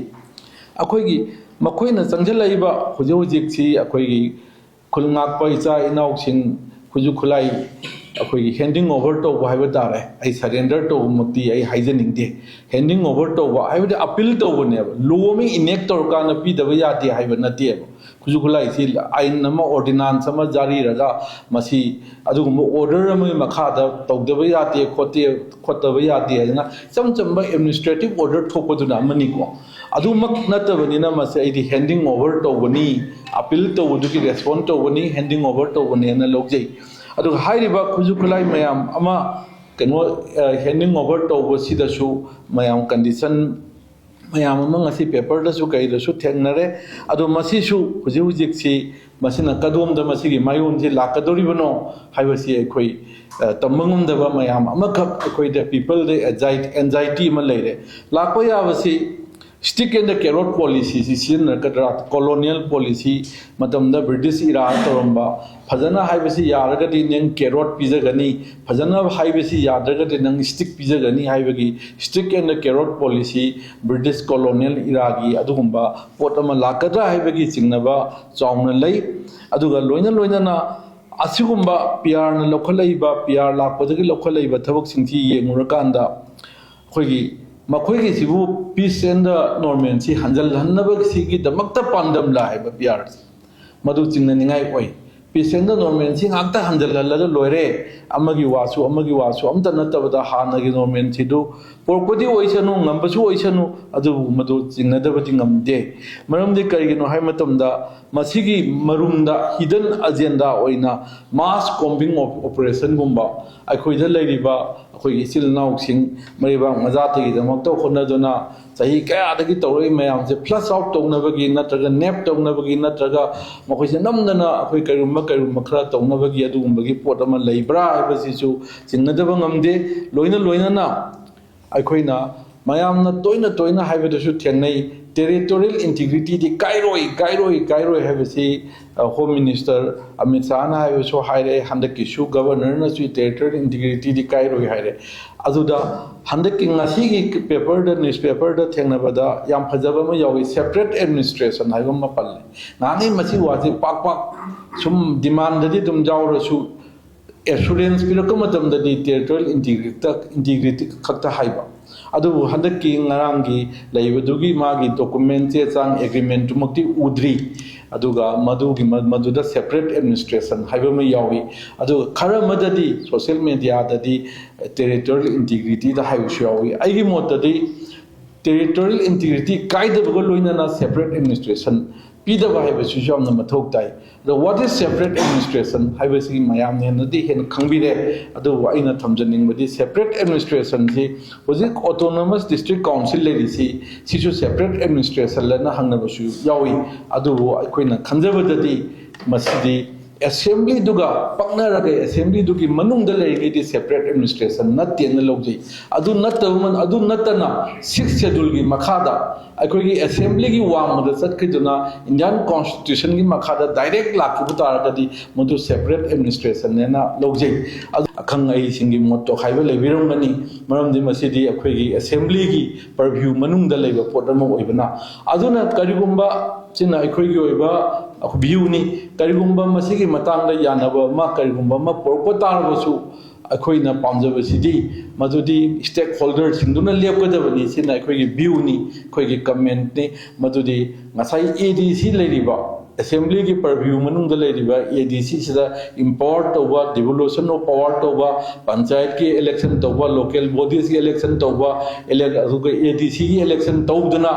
ꯑꯩꯈꯣꯏꯒꯤ ꯃꯈꯣꯏꯅ ꯆꯪꯁꯤꯜꯂꯛꯏꯕ ꯍꯧꯖꯤꯛ ꯍꯧꯖꯤꯛꯁꯤ ꯑꯩꯈꯣꯏꯒꯤ ꯈꯨꯜ ꯉꯥꯛꯄ ꯏꯆꯥ ꯏꯅꯥꯎꯁꯤꯡ ꯈꯨꯠꯁꯨ ꯈꯨꯠꯂꯥꯏ ꯑꯩꯈꯣꯏꯒꯤ handing over ꯇꯧꯕ ꯍꯥꯏꯕ ꯇꯥꯔꯦ꯫ ꯑꯩ surrender ꯇꯧꯕꯃꯛꯇꯤ ꯑꯩ ꯍꯥꯏꯖꯅꯤꯡꯗꯦ꯫ Handing over ꯇꯧꯕ ꯍꯥꯏꯕꯗꯤ appeal ꯇꯧꯕꯅꯦꯕ꯫ Law ꯑꯃ enact ꯇꯧꯔꯀꯥꯟꯗ ꯄꯤꯗꯕ ꯌꯥꯗꯦ ꯍꯥꯏꯕ ꯅꯠꯇꯦꯕ꯫ ꯈꯨꯠꯁꯨ ꯈꯨꯠꯂꯥꯏꯁꯤ ꯑꯥꯏꯟ ꯑꯃ, ordinance ꯑꯃ ꯖꯥꯔꯤꯔꯒ ꯃꯁꯤ ꯑꯗꯨꯒꯨꯝꯕ order ꯑꯃꯒꯤ ꯃꯈꯥꯗ ꯇꯧꯗꯕ ꯌꯥꯗꯦ, ꯈꯣꯠꯇꯦ, ꯈꯣꯠꯇꯕ ꯌꯥꯗꯦ ꯍꯥꯏꯗꯅ ꯏꯆꯝ ꯆꯝꯕ administrative order ꯊꯣꯛꯄꯗꯨꯅ ꯑꯃꯅꯤꯀꯣ꯫ ꯑꯗꯨꯃꯛ ꯅꯠꯇꯕꯅꯤꯅ ꯃꯁꯤ ꯑꯩꯗꯤ handing over ꯇꯧꯕꯅꯤ, appeal ꯇꯧꯕꯗꯨꯒꯤ respond ꯇꯧꯕꯅꯤ, handing over ꯇꯧꯕꯅꯦꯅ ꯂꯧꯖꯩ꯫ ꯑꯗꯨꯒ ꯍꯥꯏꯔꯤꯕ ꯈꯨꯠꯁꯨ ꯈꯨꯠꯂꯥꯏ ꯃꯌꯥꯝ ꯑꯃ ꯀꯩꯅꯣ, ꯑ, handing over ꯇꯧꯕꯁꯤꯗꯁꯨ ꯃꯌꯥꯝ condition ꯃꯌꯥꯝ ꯑꯃ ꯉꯁꯤ ꯄꯦꯄꯔꯗꯁꯨ ꯀꯩꯗꯁꯨ ꯊꯦꯡꯅꯔꯦ꯫ ꯑꯗꯣ ꯃꯁꯤꯁꯨ ꯍꯧꯖꯤꯛ ꯍꯧꯖꯤꯛꯁꯤ ꯃꯁꯤꯅ ꯀꯗꯣꯝꯗ ꯃꯁꯤꯒꯤ ꯃꯥꯏꯑꯣꯟꯁꯤ ꯂꯥꯛꯀꯗꯧꯔꯤꯕꯅꯣ ꯍꯥꯏꯕꯁꯤ ꯑꯩꯈꯣꯏ, ꯑ, ꯇꯝꯕ ꯉꯝꯗꯕ ꯃꯌꯥꯝ ꯑꯃꯈꯛ ꯑꯩꯈꯣꯏꯗ ꯄꯤꯄꯜꯗ ꯑꯦꯟꯖꯥꯏꯇꯤ ꯑꯃ ꯂꯩꯔꯦ꯫ ꯂꯥꯛꯄ ꯌꯥꯕꯁꯤ stick and the carrot policyꯁꯤ ꯁꯤꯖꯤꯟꯅꯔꯛꯀꯗ꯭ꯔꯥ? Colonial policy ꯃꯇꯝꯗ British era ꯇꯧꯔꯝꯕ, ꯐꯖꯅ ꯍꯥꯏꯕꯁꯤ ꯌꯥꯔꯒꯗꯤ ꯅꯪ carrot ꯄꯤꯖꯒꯅꯤ, ꯐꯖꯅ ꯍꯥꯏꯕꯁꯤ ꯌꯥꯗ꯭ꯔꯒꯗꯤ ꯅꯪ stick ꯄꯤꯖꯒꯅꯤ ꯍꯥꯏꯕꯒꯤ stick and the carrot policy British colonial eraꯒꯤ ꯑꯗꯨꯒꯨꯝꯕ ꯄꯣꯠ ꯑꯃ ꯂꯥꯛꯀꯗ꯭ꯔꯥ ꯍꯥꯏꯕꯒꯤ ꯆꯤꯡꯅꯕ ꯆꯥꯎꯅ ꯂꯩ꯫ ꯑꯗꯨꯒ ꯂꯣꯏꯅ ꯂꯣꯏꯅꯅ ꯑꯁꯤꯒꯨꯝꯕ ꯄꯤ ꯑꯥꯔꯅ ꯂꯧꯈꯠꯂꯛꯏꯕ, ꯄꯤ ꯑꯥꯔ ꯂꯥꯛꯄꯗꯒꯤ ꯂꯧꯈꯠꯂꯛꯏꯕ ꯊꯕꯛꯁꯤꯡꯁꯤ ꯌꯦꯡꯉꯨꯔꯀꯥꯟꯗ ꯑꯩꯈꯣꯏꯒꯤ ꯃꯈꯣꯏꯒꯤꯁꯤꯕꯨ peace and normalcy ꯍꯟꯖꯜꯍꯟꯅꯕꯁꯤꯒꯤꯗꯃꯛꯇ ꯄꯥꯟꯗꯝꯂꯥ ꯍꯥꯏꯕ ꯄꯤ ꯑꯥꯔꯁꯤ ꯃꯗꯨ ꯆꯤꯡꯅꯅꯤꯡꯉꯥꯏ ꯑꯣꯏ꯫ Peace and normalcy ꯉꯥꯛꯇ ꯍꯟꯖꯜꯍꯜꯂꯒ ꯂꯣꯏꯔꯦ, ꯑꯃꯒꯤ ꯋꯥꯁꯨ ꯑꯃꯒꯤ ꯋꯥꯁꯨ ꯑꯝꯇ ꯅꯠꯇꯕꯗ ꯍꯥꯟꯅꯒꯤ normalcyꯗꯨ ꯄꯣꯔꯛꯄꯗꯤ ꯑꯣꯏꯁꯅꯨ, ꯉꯝꯕꯁꯨ ꯑꯣꯏꯁꯅꯨ, ꯑꯗꯨꯕꯨ ꯃꯗꯨ ꯆꯤꯡꯅꯗꯕꯗꯤ ꯉꯝꯗꯦ꯫ ꯃꯔꯝꯗꯤ ꯀꯔꯤꯒꯤꯅꯣ ꯍꯥꯏꯕ ꯃꯇꯝꯗ ꯃꯁꯤꯒꯤ ꯃꯔꯨꯝꯗ hidden agenda ꯑꯣꯏꯅ mass combing operationꯒꯨꯝꯕ ꯑꯩꯈꯣꯏꯗ ꯂꯩꯔꯤꯕ ꯑꯩꯈꯣꯏꯒꯤ ꯏꯆꯤꯜ ꯏꯅꯥꯎꯁꯤꯡ ꯃꯔꯩꯕꯥꯛ ꯃꯖꯥꯇꯒꯤꯗꯃꯛꯇ ꯍꯣꯠꯅꯗꯨꯅ ꯆꯍꯤ ꯀꯌꯥꯗꯒꯤ ꯇꯧꯔꯛꯏ ꯃꯌꯥꯝꯁꯦ flush out ꯇꯧꯅꯕꯒꯤ ꯅꯠꯇ꯭ꯔꯒ nap ꯇꯧꯅꯕꯒꯤ ꯅꯠꯇ꯭ꯔꯒ ꯃꯈꯣꯏꯁꯦ ꯅꯝꯗꯅ ꯑꯩꯈꯣꯏ ꯀꯔꯤꯒꯨꯝꯕ ꯀꯔꯤꯒꯨꯝꯕ ꯈꯔ ꯇꯧꯅꯕꯒꯤ ꯑꯗꯨꯒꯨꯝꯕꯒꯤ ꯄꯣꯠ ꯑꯃ ꯂꯩꯕ꯭ꯔꯥ ꯍꯥꯏꯕꯁꯤꯁꯨ ꯆꯤꯡꯅꯗꯕ ꯉꯝꯗꯦ꯫ ꯂꯣꯏꯅ ꯂꯣꯏꯅꯅ ꯑꯩꯈꯣꯏꯅ ꯃꯌꯥꯝꯅ ꯇꯣꯏꯅ ꯇꯣꯏꯅ ꯍꯥꯏꯕꯗꯁꯨ ꯊꯦꯡꯅꯩ, territorial integrityꯗꯤ ꯀꯥꯏꯔꯣꯏ, ꯀꯥꯏꯔꯣꯏ, ꯀꯥꯏꯔꯣꯏ ꯍꯥꯏꯕꯁꯤ, ꯑ, Home Minister ꯑꯃꯤꯠ ꯁꯥꯍꯅ ꯍꯥꯏꯕꯁꯨ ꯍꯥꯏꯔꯛꯑꯦ, ꯍꯟꯗꯛꯀꯤꯁꯨ Governorꯅꯁꯨ territorial integrityꯗꯤ ꯀꯥꯏꯔꯣꯏ ꯍꯥꯏꯔꯦ꯫ ꯑꯗꯨꯗ ꯍꯟꯗꯛꯀꯤ ꯉꯁꯤꯒꯤ paperꯗ, newspaperꯗ ꯊꯦꯡꯅꯕꯗ ꯌꯥꯝ ꯐꯖꯕ ꯑꯃ ꯌꯥꯎꯏ, separate administration ꯍꯥꯏꯕ ꯑꯃ ꯄꯜꯂꯦ꯫ ꯉꯥꯡꯉꯤ ꯃꯁꯤ ꯋꯥꯁꯤ ꯄꯥꯛ ꯄꯥꯛ ꯁꯨꯝ demandꯗꯗꯤ ꯑꯗꯨꯝ ꯌꯥꯎꯔꯁꯨ, assurance ꯄꯤꯔꯛꯄ ꯃꯇꯝꯗꯗꯤ territorial integrity, integrity ꯈꯛꯇ ꯍꯥꯏꯕ꯫ ꯑꯗꯨꯕꯨ ꯍꯟꯗꯛꯀꯤ ꯉꯔꯥꯡꯒꯤ ꯂꯩꯕꯗꯨꯒꯤ ꯃꯥꯒꯤ document, ꯆꯦ ꯆꯥꯡ, agreementꯇꯨꯃꯛꯇꯤ ꯎꯗ꯭ꯔꯤ꯫ ꯑꯗꯨꯒ ꯃꯗꯨꯒꯤ ꯃ-, ꯃꯗꯨꯗ separate administration ꯍꯥꯏꯕ ꯑꯃ ꯌꯥꯎꯏ꯫ ꯑꯗꯨꯒ ꯈꯔ ꯑꯃꯗꯗꯤ social mediaꯗꯗꯤ territorial integrityꯗ ꯍꯥꯏꯕꯁꯨ ꯌꯥꯎꯏ꯫ ꯑꯩꯒꯤ ꯃꯣꯠꯇꯗꯤ territorial integrity ꯀꯥꯏꯗꯕꯒ ꯂꯣꯏꯅꯅ separate administration ꯄꯤꯗꯕ ꯍꯥꯏꯕꯁꯤꯁꯨ ꯌꯥꯝꯅ ꯃꯊꯧ ꯇꯥꯏ꯫ ꯑꯗꯣ what is separate administration ꯍꯥꯏꯕꯁꯤ ꯃꯌꯥꯝꯅ ꯍꯦꯟꯅꯗꯤ ꯍꯦꯟꯅ ꯈꯪꯕꯤꯔꯦ꯫ ꯑꯗꯨꯕꯨ ꯑꯩꯅ ꯊꯝꯖꯅꯤꯡꯕꯗꯤ separate administrationꯁꯤ ꯍꯧꯖꯤꯛ autonomous district council ꯂꯩꯔꯤꯁꯤ, ꯁꯤꯁꯨ separate administration ꯂꯅ ꯍꯪꯅꯕꯁꯨ ꯌꯥꯎꯏ꯫ ꯑꯗꯨꯕꯨ ꯑꯩꯈꯣꯏꯅ ꯈꯟꯖꯕꯗꯗꯤ ꯃꯁꯤꯗꯤ assemblyꯗꯨꯒ ꯄꯛꯅꯔꯒ assemblyꯗꯨꯒꯤ ꯃꯅꯨꯡꯗ ꯂꯩꯔꯤꯉꯩꯗꯤ separate administration ꯅꯠꯇꯦꯅ ꯂꯧꯖꯩ꯫ ꯑꯗꯨ ꯅꯠꯇꯕ, ꯑꯗꯨ ꯅꯠꯇꯅ sixth scheduleꯒꯤ ꯃꯈꯥꯗ ꯑꯩꯈꯣꯏꯒꯤ assemblyꯒꯤ ꯋꯥꯡꯃꯗ ꯆꯠꯈꯤꯗꯨꯅ Indian constitutionꯒꯤ ꯃꯈꯥꯗ direct ꯂꯥꯛꯈꯤꯕ ꯇꯥꯔꯒꯗꯤ ꯃꯗꯨ separate administrationꯅꯦꯅ ꯂꯧꯖꯩ꯫ ꯑꯗꯨ ꯑꯈꯪ ꯑꯍꯩꯁꯤꯡꯒꯤ ꯃꯣꯠ ꯇꯣꯈꯥꯏꯕ ꯂꯩꯕꯤꯔꯝꯒꯅꯤ, ꯃꯔꯝꯗꯤ ꯃꯁꯤꯗꯤ ꯑꯩꯈꯣꯏꯒꯤ assemblyꯒꯤ purview ꯃꯅꯨꯡꯗ ꯂꯩꯕ ꯄꯣꯠ ꯑꯃ ꯑꯣꯏꯕꯅ꯫ ꯑꯗꯨꯅ ꯀꯔꯤꯒꯨꯝꯕ ꯁꯤꯅ ꯑꯩꯈꯣꯏꯒꯤ ꯑꯣꯏꯕ viewꯅꯤ, ꯀꯔꯤꯒꯨꯝꯕ ꯃꯁꯤꯒꯤ ꯃꯇꯥꯡꯗ ꯌꯥꯅꯕ ꯑꯃ ꯀꯔꯤꯒꯨꯝꯕ ꯑꯃ ꯄꯨꯔꯛꯄ ꯇꯥꯔꯕꯁꯨ, ꯑꯩꯈꯣꯏꯅ ꯄꯥꯝꯖꯕꯁꯤꯗꯤ ꯃꯗꯨꯗꯤ stakeholderꯁꯤꯡꯗꯨꯅ ꯂꯦꯞꯀꯗꯕꯅꯤ꯫ ꯁꯤꯅ ꯑꯩꯈꯣꯏꯒꯤ viewꯅꯤ, ꯑꯩꯈꯣꯏꯒꯤ commentꯅꯤ꯫ ꯃꯗꯨꯗꯤ ꯉꯁꯥꯏ ADC ꯂꯩꯔꯤꯕ, assemblyꯒꯤ purview ꯃꯅꯨꯡꯗ ꯂꯩꯔꯤꯕ ADCꯁꯤꯗ empower ꯇꯧꯕ, devolution of power ꯇꯧꯕ, ꯄꯟꯆꯥꯌꯠꯀꯤ election ꯇꯧꯕ, local bodiesꯀꯤ election ꯇꯧꯕ, elec-, ꯑꯗꯨꯒ ADCꯒꯤ election ꯇꯧꯗꯅ,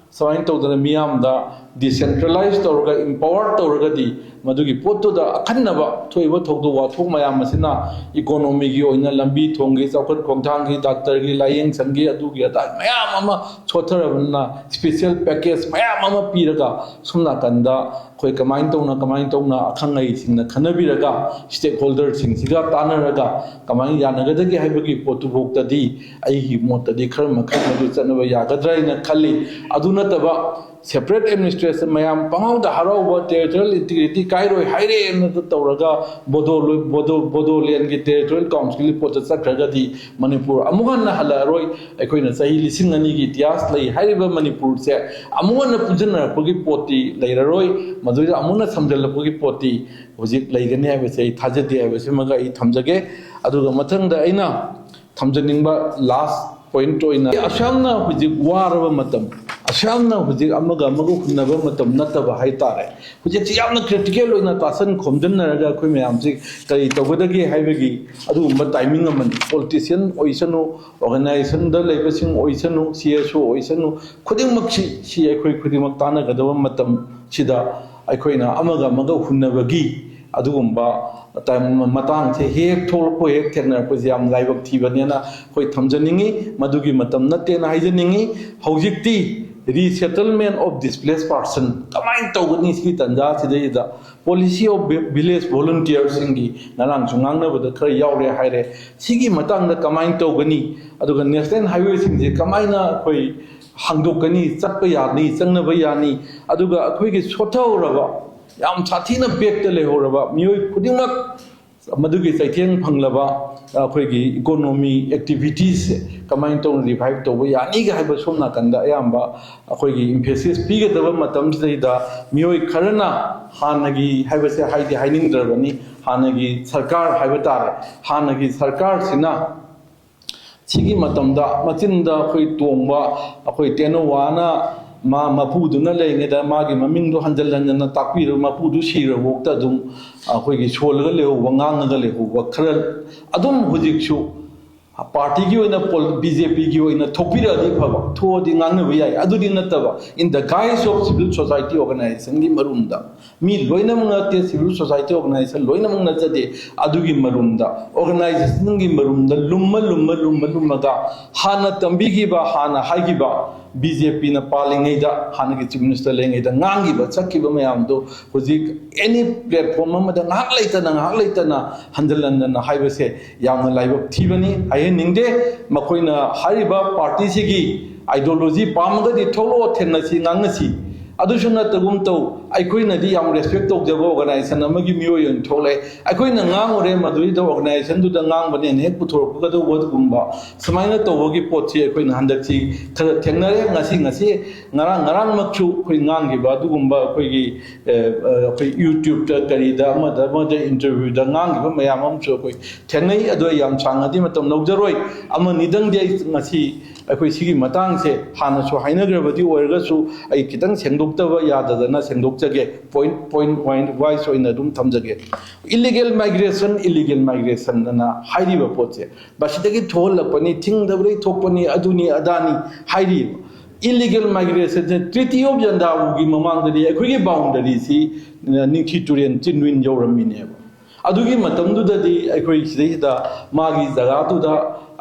ꯁꯨꯃꯥꯏꯅ ꯇꯧꯗꯅ ꯃꯤꯌꯥꯝꯗ decentralize ꯇꯧꯔꯒ empower ꯇꯧꯔꯒꯗꯤ ꯃꯗꯨꯒꯤ ꯄꯣꯠꯇꯨꯗ ꯑꯈꯟꯅꯕ ꯊꯣꯛꯏꯕ ꯊꯧꯗꯣꯛ ꯋꯥꯊꯣꯛ ꯃꯌꯥꯝ ꯑꯁꯤꯅ economyꯒꯤ ꯑꯣꯏꯅ ꯂꯝꯕꯤ ꯊꯣꯡꯒꯤ, ꯆꯥꯎꯈꯠ ꯈꯣꯡꯊꯥꯡꯒꯤ, doctorꯒꯤ, ꯂꯥꯏꯌꯦꯡ ꯁꯪꯒꯤ, ꯑꯗꯨꯒꯤ ꯑꯗꯥ ꯃꯌꯥꯝ ꯑꯃ ꯁꯣꯠꯊꯔꯕꯅꯤꯅ special package ꯃꯌꯥꯝ ꯑꯃ ꯄꯤꯔꯒ ꯁꯣꯝ ꯅꯥꯀꯟꯗ ꯑꯩꯈꯣꯏ ꯀꯃꯥꯏꯅ ꯇꯧꯅ, ꯀꯃꯥꯏꯅ ꯇꯧꯅ ꯑꯈꯪ ꯑꯍꯩꯁꯤꯡꯅ ꯈꯟꯅꯕꯤꯔꯒ stakeholderꯁꯤꯡꯁꯤꯒ ꯇꯥꯟꯅꯔꯒ ꯀꯃꯥꯏꯅ ꯌꯥꯅꯒꯗꯒꯦ ꯍꯥꯏꯕꯒꯤ ꯄꯣꯠꯇꯨꯐꯥꯎꯗꯗꯤ ꯑꯩꯒꯤ ꯃꯣꯠꯇꯗꯤ ꯈꯔ ꯃꯈꯩ ꯃꯗꯨ ꯆꯠꯅꯕ ꯌꯥꯒꯗ꯭ꯔꯥ ꯍꯥꯏꯅ ꯈꯜꯂꯤ꯫ ꯑꯗꯨ ꯅꯠꯇꯕ separate administration ꯃꯌꯥꯝ ꯄꯪꯍꯥꯎꯗ ꯍꯔꯥꯎꯕ, territorial integrity ꯀꯥꯏꯔꯣꯏ ꯍꯥꯏꯔꯦꯅ ꯇꯧꯔꯒ ꯕꯣꯗꯣ ꯂꯣꯏ-, ꯕꯣꯗꯣ-, ꯕꯣꯗꯣꯂꯦꯟꯒꯤ territorial councilꯒꯤ ꯄꯣꯠꯇ ꯆꯠꯈ꯭ꯔꯒꯗꯤ ꯃꯅꯤꯄꯨꯔ ꯑꯃꯨꯛ ꯍꯟꯅ ꯍꯜꯂꯛꯑꯔꯣꯏ꯫ ꯑꯩꯈꯣꯏꯅ ꯆꯍꯤ ꯂꯤꯁꯤꯡ ꯑꯅꯤꯒꯤ ꯏꯇꯤꯍꯥꯁ ꯂꯩ ꯍꯥꯏꯔꯤꯕ ꯃꯅꯤꯄꯨꯔꯁꯦ ꯑꯃꯨꯛ ꯍꯟꯅ ꯄꯨꯟꯁꯤꯟꯅꯔꯛꯄꯒꯤ ꯄꯣꯠꯇꯤ ꯂꯩꯔꯔꯣꯏ, ꯃꯗꯨꯗ ꯑꯃꯨꯛ ꯍꯟꯅ ꯁꯝꯖꯜꯂꯛꯄꯒꯤ ꯄꯣꯠꯇꯤ ꯍꯧꯖꯤꯛ ꯂꯩꯒꯅꯤ ꯍꯥꯏꯕꯁꯦ ꯑꯩ ꯊꯥꯖꯗꯦ ꯍꯥꯏꯕꯁꯤꯃꯒ ꯑꯩ ꯊꯝꯖꯒꯦ꯫ ꯑꯗꯨꯒ ꯃꯊꯪꯗ ꯑꯩꯅ ꯊꯝꯖꯅꯤꯡꯕ last point ꯑꯣꯏꯅ, ꯑꯁꯨꯛ ꯌꯥꯝꯅ ꯍꯧꯖꯤꯛ ꯋꯥꯔꯕ ꯃꯇꯝ, ꯌꯥꯝꯅ ꯍꯧꯖꯤꯛ ꯑꯃꯒ ꯑꯃꯒ ꯍꯨꯟꯅꯕ ꯃꯇꯝ ꯅꯠꯇꯕ ꯍꯥꯏꯇꯥꯔꯦ꯫ ꯍꯧꯖꯤꯛꯁꯤ ꯌꯥꯝꯅ ꯀ꯭ꯔꯤꯇꯤꯀꯦꯜ ꯑꯣꯏꯅ ꯇꯥꯁꯟ ꯈꯣꯝꯖꯤꯟꯅꯔꯒ ꯑꯩꯈꯣꯏ ꯃꯌꯥꯝꯁꯤ ꯀꯔꯤ ꯇꯧꯒꯗꯒꯦ ꯍꯥꯏꯕꯒꯤ ꯑꯗꯨꯒꯨꯝꯕ ꯇꯥꯏꯃꯤꯡ ꯑꯃꯅꯤ꯫ ꯄꯣꯂꯤꯇꯤꯁꯤꯌꯥꯟ ꯑꯣꯏꯁꯅꯨ, ꯑꯣꯔꯒꯅꯥꯏꯖꯦꯁꯟꯗ ꯂꯩꯕꯁꯤꯡ ꯑꯣꯏꯁꯅꯨ, ꯁꯤ ꯑꯦꯁ ꯑꯣ ꯑꯣꯏꯁꯅꯨ, ꯈꯨꯗꯤꯡꯃꯛꯁꯤ, ꯁꯤ ꯑꯩꯈꯣꯏ ꯈꯨꯗꯤꯡꯃꯛ ꯇꯥꯟꯅꯒꯗꯕ ꯃꯇꯝꯁꯤꯗ ꯑꯩꯈꯣꯏꯅ ꯑꯃꯒ ꯑꯃꯒ ꯍꯨꯟꯅꯕꯒꯤ ꯑꯗꯨꯒꯨꯝꯕ ꯃꯇꯥꯡꯁꯦ ꯍꯦꯛ ꯊꯣꯛꯂꯛꯄ, ꯍꯦꯛ ꯊꯦꯡꯅꯔꯛꯄꯁꯦ ꯌꯥꯝ ꯂꯥꯏꯕꯛ ꯊꯤꯕꯅꯦꯅ ꯑꯩꯈꯣꯏ ꯊꯝꯖꯅꯤꯡꯉꯤ꯫ ꯃꯗꯨꯒꯤ ꯃꯇꯝ ꯅꯠꯇꯦꯅ ꯍꯥꯏꯖꯅꯤꯡꯉꯤ꯫ ꯍꯧꯖꯤꯛꯇꯤ resettlement of displaced person ꯀꯃꯥꯏꯅ ꯇꯧꯒꯅꯤ? ꯁꯤꯒꯤ ꯇꯥꯟꯖꯥꯁꯤꯗꯩꯗ policy of village volunteerꯁꯤꯡꯒꯤ ꯉꯔꯥꯡꯁꯨ ꯉꯥꯡꯅꯕꯗ ꯈꯔ ꯌꯥꯎꯔꯦ ꯍꯥꯏꯔꯦ꯫ ꯁꯤꯒꯤ ꯃꯇꯥꯡꯗ ꯀꯃꯥꯏꯅ ꯇꯧꯒꯅꯤ? ꯑꯗꯨꯒ ꯅꯦꯁꯅꯦꯜ ꯍꯥꯏꯋꯦꯁꯤꯡꯁꯦ ꯀꯃꯥꯏꯅ ꯑꯩꯈꯣꯏ ꯍꯥꯡꯗꯣꯛꯀꯅꯤ, ꯆꯠꯄ ꯌꯥꯅꯤ, ꯆꯪꯅꯕ ꯌꯥꯅꯤ? ꯑꯗꯨꯒ ꯑꯩꯈꯣꯏꯒꯤ ꯁꯣꯠꯊꯍꯧꯔꯕ, ꯌꯥꯝ ꯁꯥꯊꯤꯅ ꯕꯦꯛꯇ ꯂꯩꯍꯧꯔꯕ ꯃꯤꯑꯣꯏ ꯈꯨꯗꯤꯡꯃꯛ ꯃꯗꯨꯒꯤ ꯆꯩꯊꯦꯡ ꯐꯪꯂꯕ ꯑꯩꯈꯣꯏꯒꯤ ꯏꯀꯣꯅꯣꯃꯤ ꯑꯦꯛꯇꯤꯚꯤꯇꯤꯁꯁꯦ ꯀꯃꯥꯏꯅ ꯇꯧꯅ ꯔꯤꯚꯥꯏꯚ ꯇꯧꯕ ꯌꯥꯅꯤꯒ ꯍꯥꯏꯕ ꯁꯣꯝ ꯅꯥꯀꯟꯗ ꯑꯌꯥꯝꯕ ꯑꯩꯈꯣꯏꯒꯤ ꯏꯝꯐꯦꯁꯤꯁ ꯄꯤꯒꯗꯕ ꯃꯇꯝꯁꯤꯗꯩꯗ ꯃꯤꯑꯣꯏ ꯈꯔꯅ ꯍꯥꯟꯅꯒꯤ ꯍꯥꯏꯕꯁꯦ ꯍꯥꯏꯗꯤ ꯍꯥꯏꯅꯤꯡꯗ꯭ꯔꯕꯅꯤ, ꯍꯥꯟꯅꯒꯤ ꯁꯔꯀꯥꯔ ꯍꯥꯏꯕ ꯇꯥꯔꯦ, ꯍꯥꯟꯅꯒꯤ ꯁꯔꯀꯥꯔꯁꯤꯅ ꯁꯤꯒꯤ ꯃꯇꯝꯗ ꯃꯆꯤꯟꯗ ꯑꯩꯈꯣꯏ ꯇꯣꯡꯕ, ꯑꯩꯈꯣꯏ ꯇꯦꯅꯧꯋꯥꯅ ꯃꯥ ꯃꯄꯨꯗꯨꯅ ꯂꯩꯔꯤꯉꯩꯗ ꯃꯥꯒꯤ ꯃꯃꯤꯡꯗꯣ ꯍꯟꯖꯟ ꯍꯟꯖꯟꯅ ꯇꯥꯛꯄꯤꯔꯕ, ꯃꯄꯨꯗꯨ ꯁꯤꯔꯕꯐꯥꯎꯗ ꯑꯗꯨꯝ ꯑꯩꯈꯣꯏꯒꯤ ꯁꯣꯜꯂꯒ ꯂꯩꯍꯧꯕ, ꯉꯥꯡꯉꯒ ꯂꯩꯍꯧꯕ ꯈꯔ ꯑꯗꯨꯝ ꯍꯧꯖꯤꯛꯁꯨ ꯄꯥꯔꯇꯤꯒꯤ ꯑꯣꯏꯅ ꯄꯣꯜ-, ꯕꯤ ꯖꯦ ꯄꯤꯒꯤ ꯑꯣꯏꯅ ꯊꯣꯛꯄꯤꯔꯛꯑꯗꯤ ꯐꯕ, ꯊꯣꯛꯑꯗꯤ ꯉꯥꯡꯅꯕ ꯌꯥꯏ꯫ ꯑꯗꯨꯗꯤ ꯅꯠꯇꯕ, in the guise of civil society organizationꯒꯤ ꯃꯔꯨꯝꯗ ꯃꯤ ꯂꯣꯏꯅꯃꯛ ꯅꯠꯇꯦ, ꯁꯤꯚꯤꯜ ꯁꯣꯁꯥꯏꯇꯤ ꯑꯣꯔꯒꯅꯥꯏꯖꯦꯁꯟ ꯂꯣꯏꯅꯃꯛ ꯅꯠꯆꯗꯦ, ꯑꯗꯨꯒꯤ ꯃꯔꯨꯝꯗ, ꯑꯣꯔꯒꯅꯥꯏꯖꯦꯁꯟꯒꯤ ꯃꯔꯨꯝꯗ ꯂꯨꯝꯃ ꯂꯨꯝꯃ ꯂꯨꯝꯃ ꯂꯨꯝꯃꯒ ꯍꯥꯟꯅ ꯇꯝꯕꯤꯈꯤꯕ, ꯍꯥꯟꯅ ꯍꯥꯏꯈꯤꯕ, ꯕꯤ ꯖꯦ ꯄꯤꯅ ꯄꯥꯜꯂꯤꯉꯩꯗ, ꯍꯥꯟꯅꯒꯤ ꯆꯤꯐ ꯃꯤꯅꯤꯁꯇꯔ ꯂꯩꯔꯤꯉꯩꯗ ꯉꯥꯡꯈꯤꯕ ꯆꯠꯈꯤꯕ ꯃꯌꯥꯝꯗꯣ ꯍꯧꯖꯤꯛ ꯑꯦꯅꯤ ꯄ꯭ꯂꯦꯠꯐꯣꯝ ꯑꯃꯗ ꯉꯥꯏꯍꯥꯛ ꯂꯩꯇꯅ, ꯉꯥꯏꯍꯥꯛ ꯂꯩꯇꯅ ꯍꯟꯖꯤꯟ ꯍꯟꯖꯤꯟꯅ ꯍꯥꯏꯕꯁꯦ ꯌꯥꯝꯅ ꯂꯥꯏꯕꯛ ꯊꯤꯕꯅꯤ, ꯍꯥꯏꯍꯟꯅꯤꯡꯗꯦ꯫ ꯃꯈꯣꯏꯅ ꯍꯥꯏꯔꯤꯕ ꯄꯥꯔꯇꯤꯁꯤꯒꯤ ꯑꯥꯏꯗꯤꯌꯣꯂꯣꯖꯤ ꯄꯥꯝꯃꯒꯗꯤ ꯊꯣꯛꯂꯛꯑꯣ, ꯊꯦꯡꯅꯁꯤ, ꯉꯥꯡꯅꯁꯤ꯫ ꯑꯗꯨꯁꯨ ꯅꯠꯇꯒꯨꯝ ꯇꯧ, ꯑꯩꯈꯣꯏꯅꯗꯤ ꯌꯥꯝ ꯔꯦꯁꯄꯦꯛ ꯇꯧꯖꯕ ꯑꯣꯔꯒꯅꯥꯏꯖꯦꯁꯟ ꯑꯃꯒꯤ ꯃꯤꯑꯣꯏ ꯑꯣꯏꯅ ꯊꯣꯛꯂꯛꯑꯦ꯫ ꯑꯩꯈꯣꯏꯅ ꯉꯥꯡꯉꯨꯔꯦ, ꯃꯗꯨꯏꯗ ꯑꯣꯔꯒꯅꯥꯏꯖꯦꯁꯟꯗꯨꯗ ꯉꯥꯡꯕꯅꯦꯅ ꯍꯦꯛ ꯄꯨꯊꯣꯔꯛꯄꯒꯗꯧꯕ ꯑꯗꯨꯒꯨꯝꯕ ꯁꯨꯃꯥꯏꯅ ꯇꯧꯕꯒꯤ ꯄꯣꯠꯁꯤ ꯑꯩꯈꯣꯏꯅ ꯍꯟꯗꯛꯁꯤ ꯈꯔ ꯊꯦꯡꯅꯔꯦ꯫ ꯉꯁꯤ ꯉꯁꯤ ꯉꯔꯥꯡ ꯉꯔꯥꯡꯃꯛꯁꯨ ꯑꯩꯈꯣꯏ ꯉꯥꯡꯈꯤꯕ ꯑꯗꯨꯒꯨꯝꯕ ꯑꯩꯈꯣꯏꯒꯤ ꯑꯩꯈꯣꯏ ꯌꯨꯇ꯭ꯌꯨꯕꯇ ꯀꯔꯤꯗ ꯑꯃꯗ ꯑꯃꯗ ꯏꯟꯇꯔꯚ꯭ꯌꯨꯗ ꯉꯥꯡꯈꯤꯕ ꯃꯌꯥꯝ ꯑꯃꯁꯨ ꯑꯩꯈꯣꯏ ꯊꯦꯡꯅꯩ꯫ ꯑꯗꯣ ꯑꯩ ꯌꯥꯝ ꯁꯥꯡꯅꯗꯤ ꯃꯇꯝ ꯂꯧꯖꯔꯣꯏ꯫ ꯑꯃꯅꯤꯗꯪꯗꯤ ꯑꯩ ꯉꯁꯤ ꯑꯩꯈꯣꯏ ꯁꯤꯒꯤ ꯃꯇꯥꯡꯁꯦ ꯍꯥꯟꯅꯁꯨ ꯍꯥꯏꯅꯈ꯭ꯔꯕꯗꯤ ꯑꯣꯏꯔꯒꯁꯨ ꯑꯩ ꯈꯤꯇꯪ ꯁꯦꯡꯗꯣꯛꯇꯕ ꯌꯥꯗꯗꯅ ꯁꯦꯡꯗꯣꯛꯆꯒꯦ꯫ ꯄꯣꯏꯟꯠ ꯄꯣꯏꯟꯠ ꯋꯥꯏꯁ ꯑꯣꯏꯅ ꯑꯗꯨꯝ ꯊꯝꯖꯒꯦ꯫ ꯏꯂꯤꯒꯦꯜ ꯃꯥꯏꯒ꯭ꯔꯦꯁꯟ, ꯏꯂꯤꯒꯦꯜ ꯃꯥꯏꯒ꯭ꯔꯦꯁꯟ ꯑꯅ ꯍꯥꯏꯔꯤꯕ ꯄꯣꯠꯁꯦ ꯃꯁꯤꯗꯒꯤ ꯊꯣꯛꯍꯜꯂꯛꯄꯅꯤ, ꯊꯤꯡꯗꯕꯗꯒꯤ ꯊꯣꯛꯄꯅꯤ, ꯑꯗꯨꯅꯤ ꯑꯗꯥꯅꯤ ꯍꯥꯏꯔꯤꯕ꯫ ꯏꯂꯤꯒꯦꯜ ꯃꯥꯏꯒ꯭ꯔꯦꯁꯟꯁꯦ ꯇ꯭ꯔꯤꯇꯤ ꯑꯣꯐ ꯖꯟꯗꯥꯕꯨꯒꯤ ꯃꯃꯥꯡꯗꯗꯤ ꯑꯩꯈꯣꯏꯒꯤ ꯕꯥꯎꯟꯗꯔꯤꯁꯤ ꯅꯤꯡꯊꯤ ꯇꯨꯔꯦꯟ ꯆꯤꯟꯋꯤꯟ ꯌꯧꯔꯝꯃꯤꯅꯦꯕ꯫ ꯑꯗꯨꯒꯤ ꯃꯇꯝꯗꯨꯗꯗꯤ ꯑꯩꯈꯣꯏ ꯁꯤꯗꯩꯁꯤꯗ ꯃꯥꯒꯤ ꯖꯒꯥꯗꯨꯗ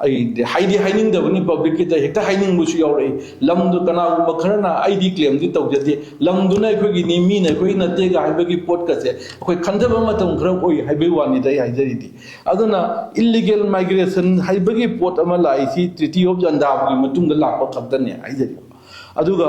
ꯑꯩ ꯍꯥꯏꯗꯤ ꯍꯥꯏꯅꯤꯡꯗꯕꯅꯤ, ꯄꯕ꯭ꯂꯤꯛꯀꯤꯗ ꯍꯦꯛꯇ ꯍꯥꯏꯅꯤꯡꯕꯁꯨ ꯌꯥꯎꯔꯛꯏ꯫ ꯂꯝꯗꯨ ꯀꯅꯥꯒꯨꯝꯕ ꯈꯔꯅ ꯑꯩꯗꯤ ꯀ꯭ꯂꯦꯝꯗꯤ ꯇꯧꯖꯗꯦ, ꯂꯝꯗꯨꯅ ꯑꯩꯈꯣꯏꯒꯤꯅꯤ, ꯃꯤꯅ ꯑꯩꯈꯣꯏ ꯅꯠꯇꯦꯒ ꯍꯥꯏꯕꯒꯤ ꯄꯣꯠꯀꯁꯦ ꯑꯩꯈꯣꯏ ꯈꯟꯊꯕ ꯃꯇꯝ ꯈꯔ ꯑꯣꯏ ꯍꯥꯏꯕꯒꯤ ꯋꯥꯅꯤꯗ ꯑꯩ ꯍꯥꯏꯖꯔꯤꯗꯤ꯫ ꯑꯗꯨꯅ ꯏꯜꯂꯤꯒꯦꯜ ꯃꯥꯏꯒ꯭ꯔꯦꯁꯟ ꯍꯥꯏꯕꯒꯤ ꯄꯣꯠ ꯑꯃ ꯂꯥꯛꯏꯁꯤ ꯇ꯭ꯔꯤꯇꯤ ꯑꯣꯐ ꯖꯟꯗꯥꯕꯨꯒꯤ ꯃꯇꯨꯡꯗ ꯂꯥꯛꯄ ꯈꯛꯇꯅꯦ ꯍꯥꯏꯖꯔꯤꯕ꯫ ꯑꯗꯨꯒ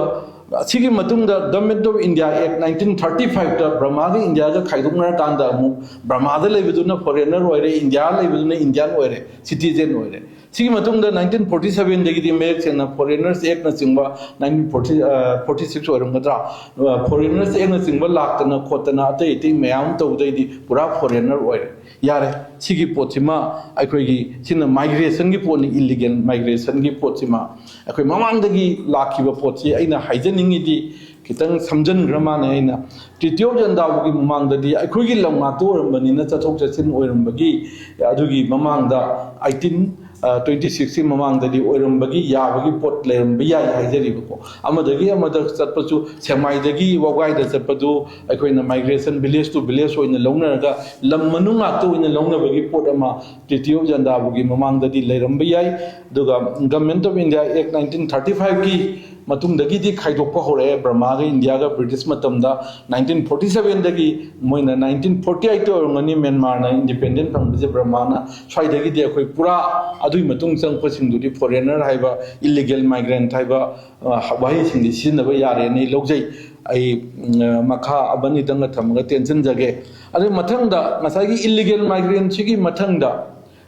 ꯑꯁꯤꯒꯤ ꯃꯇꯨꯡꯗ government of India act nineteen thirty ꯐꯥꯏꯚꯇ ꯕ꯭ꯔꯃꯥꯒ ꯏꯟꯗꯤꯌꯥꯒ ꯈꯥꯏꯗꯣꯛꯅꯔꯀꯥꯟꯗ ꯑꯃꯨꯛ ꯕ꯭ꯔꯃꯥꯗ ꯂꯩꯕꯗꯨꯅ ꯐꯣꯔꯦꯟꯅꯔ ꯑꯣꯏꯔꯦ, ꯏꯟꯗꯤꯌꯥ ꯂꯩꯕꯗꯨꯅ ꯏꯟꯗꯤꯌꯥꯟ ꯑꯣꯏꯔꯦ, ꯁꯤꯇꯤꯖꯦꯟ ꯑꯣꯏꯔꯦ꯫ ꯁꯤꯒꯤ ꯃꯇꯨꯡꯗ ꯅꯥꯏꯟꯇꯤꯟ ꯐꯣꯔꯇꯤ ꯁꯚꯦꯟꯗꯒꯤꯗꯤ ꯃꯌꯦꯛ ꯁꯦꯡꯅ ꯐꯣꯔꯦꯟꯅꯔꯁ ꯑꯦꯛꯅꯆꯤꯡꯕ, ꯅꯥꯏꯟꯇꯤꯟ ꯐꯣꯔꯇꯤ ꯐꯣꯔꯇꯤ ꯁꯤꯛꯁ ꯑꯣꯏꯔꯝꯒꯗ꯭ꯔꯥ, ꯐꯣꯔꯦꯟꯅꯔꯁ ꯑꯦꯛꯅꯆꯤꯡꯕ ꯂꯥꯛꯇꯅ ꯈꯣꯠꯇꯅ ꯑꯇꯩ ꯑꯇꯩ ꯃꯌꯥꯝ ꯑꯃ ꯇꯧꯕꯗꯩꯗꯤ ꯄꯨꯔꯥ ꯐꯣꯔꯦꯟꯅꯔ ꯑꯣꯏꯔꯦ꯫ ꯌꯥꯔꯦ, ꯁꯤꯒꯤ ꯄꯣꯠꯁꯤꯃ ꯑꯩꯈꯣꯏꯒꯤ ꯁꯤꯅ ꯃꯥꯏꯒ꯭ꯔꯦꯁꯟꯒꯤ ꯄꯣꯠꯅꯤ, ꯏꯜꯂꯤꯒꯦꯜ ꯃꯥꯏꯒ꯭ꯔꯦꯁꯟꯒꯤ ꯄꯣꯠꯁꯤꯃ꯫ ꯑꯩꯈꯣꯏ ꯃꯃꯥꯡꯗꯒꯤ ꯂꯥꯛꯈꯤꯕ ꯄꯣꯠꯁꯤ ꯑꯩꯅ ꯍꯥꯏꯖꯅꯤꯡꯉꯤꯗꯤ ꯈꯤꯇꯪ ꯁꯝꯖꯤꯟꯈ꯭ꯔ ꯃꯥꯜꯂꯦ꯫ ꯑꯩꯅ ꯇ꯭ꯔꯤꯇꯤ ꯑꯣꯐ ꯖꯟꯗꯥꯕꯨꯒꯤ ꯃꯃꯥꯡꯗꯗꯤ ꯑꯩꯈꯣꯏꯒꯤ ꯂꯝ ꯉꯥꯛꯇ ꯑꯣꯏꯔꯝꯕꯅꯤꯅ ꯆꯠꯊꯣꯛ ꯆꯠꯁꯤꯟ ꯑꯣꯏꯔꯝꯕꯒꯤ, ꯑꯗꯨꯒꯤ ꯃꯃꯥꯡꯗ ꯑꯩꯇꯤꯟ ꯇ꯭ꯋꯦꯟꯇꯤ ꯁꯤꯛꯁꯀꯤ ꯃꯃꯥꯡꯗꯗꯤ ꯑꯣꯏꯔꯝꯕꯒꯤ ꯌꯥꯕꯒꯤ ꯄꯣꯠ ꯂꯩꯔꯝꯕ ꯌꯥꯏ ꯍꯥꯏꯖꯔꯤꯕꯀꯣ꯫ ꯑꯃꯗꯒꯤ ꯑꯃꯗ ꯆꯠꯄꯁꯨ ꯁꯦꯛꯃꯥꯏꯗꯒꯤ ꯋꯥꯕꯒꯥꯏꯗ ꯆꯠꯄꯗꯨ ꯑꯩꯈꯣꯏꯅ ꯃꯥꯏꯒ꯭ꯔꯦꯁꯟ, ꯚꯤꯂꯦꯖ ꯇꯨ ꯚꯤꯂꯦꯖ ꯑꯣꯏꯅ ꯂꯧꯅꯔꯒ ꯂꯝ ꯃꯅꯨꯡ ꯉꯥꯛꯇ ꯑꯣꯏꯅ ꯂꯧꯅꯕꯒꯤ ꯄꯣꯠ ꯑꯃ ꯇ꯭ꯔꯤꯇꯤ ꯑꯣꯐ ꯖꯟꯗꯥꯕꯨꯒꯤ ꯃꯃꯥꯡꯗꯗꯤ ꯂꯩꯔꯝꯕ ꯌꯥꯏ꯫ ꯑꯗꯨꯒ government of India act nineteen thirty ꯐꯥꯏꯚꯀꯤ ꯃꯇꯨꯡꯗꯒꯤꯗꯤ ꯈꯥꯏꯗꯣꯛꯄ ꯍꯧꯔꯛꯑꯦ꯫ ꯕꯔꯃꯥꯒ ꯏꯟꯗꯤꯌꯥꯒ ꯕ꯭ꯔꯤꯇꯤꯁ ꯃꯇꯝꯗ ꯅꯥꯏꯟꯇꯤꯟ ꯐꯣꯔꯇꯤ ꯁꯕꯦꯟꯗꯒꯤ, ꯃꯣꯏꯅ ꯅꯥꯏꯟꯇꯤꯟ ꯐꯣꯔꯇꯤ ꯑꯩꯠꯇ ꯑꯣꯏꯔꯝꯒꯅꯤ ꯃ꯭ꯌꯥꯟꯃꯥꯔꯅ ꯏꯟꯗꯤꯄꯦꯟꯗꯦꯟ ꯐꯪꯕꯁꯦ꯫ ꯕꯔꯃꯥꯅ ꯁ꯭ꯋꯥꯏꯗꯒꯤꯗꯤ ꯑꯩꯈꯣꯏ ꯄꯨꯔꯥ, ꯑꯗꯨꯒꯤ ꯃꯇꯨꯡ ꯆꯪꯉꯛꯄꯁꯤꯡꯗꯨꯗꯤ ꯐꯣꯔꯦꯅꯔ ꯍꯥꯏꯕ, ꯏꯜꯂꯤꯒꯦꯜ ꯃꯥꯏꯒ꯭ꯔꯦꯟꯠ ꯍꯥꯏꯕ, ꯑ, ꯋꯥꯍꯩꯁꯤꯡꯗꯤ ꯁꯤꯖꯤꯟꯅꯕ ꯌꯥꯔꯦꯅ ꯑꯩ ꯂꯧꯖꯩ꯫ ꯑꯩ, ꯎꯝ, ꯃꯈꯥ ꯑꯃꯅꯤꯗꯪꯒ ꯊꯝꯃꯒ ꯇꯦꯟꯁꯤꯟꯖꯒꯦ꯫ ꯑꯗꯨ ꯃꯊꯪꯗ ꯉꯁꯥꯏꯒꯤ ꯏꯜꯂꯤꯒꯦꯜ ꯃꯥꯏꯒ꯭ꯔꯦꯟꯁꯤꯒꯤ ꯃꯊꯪꯗ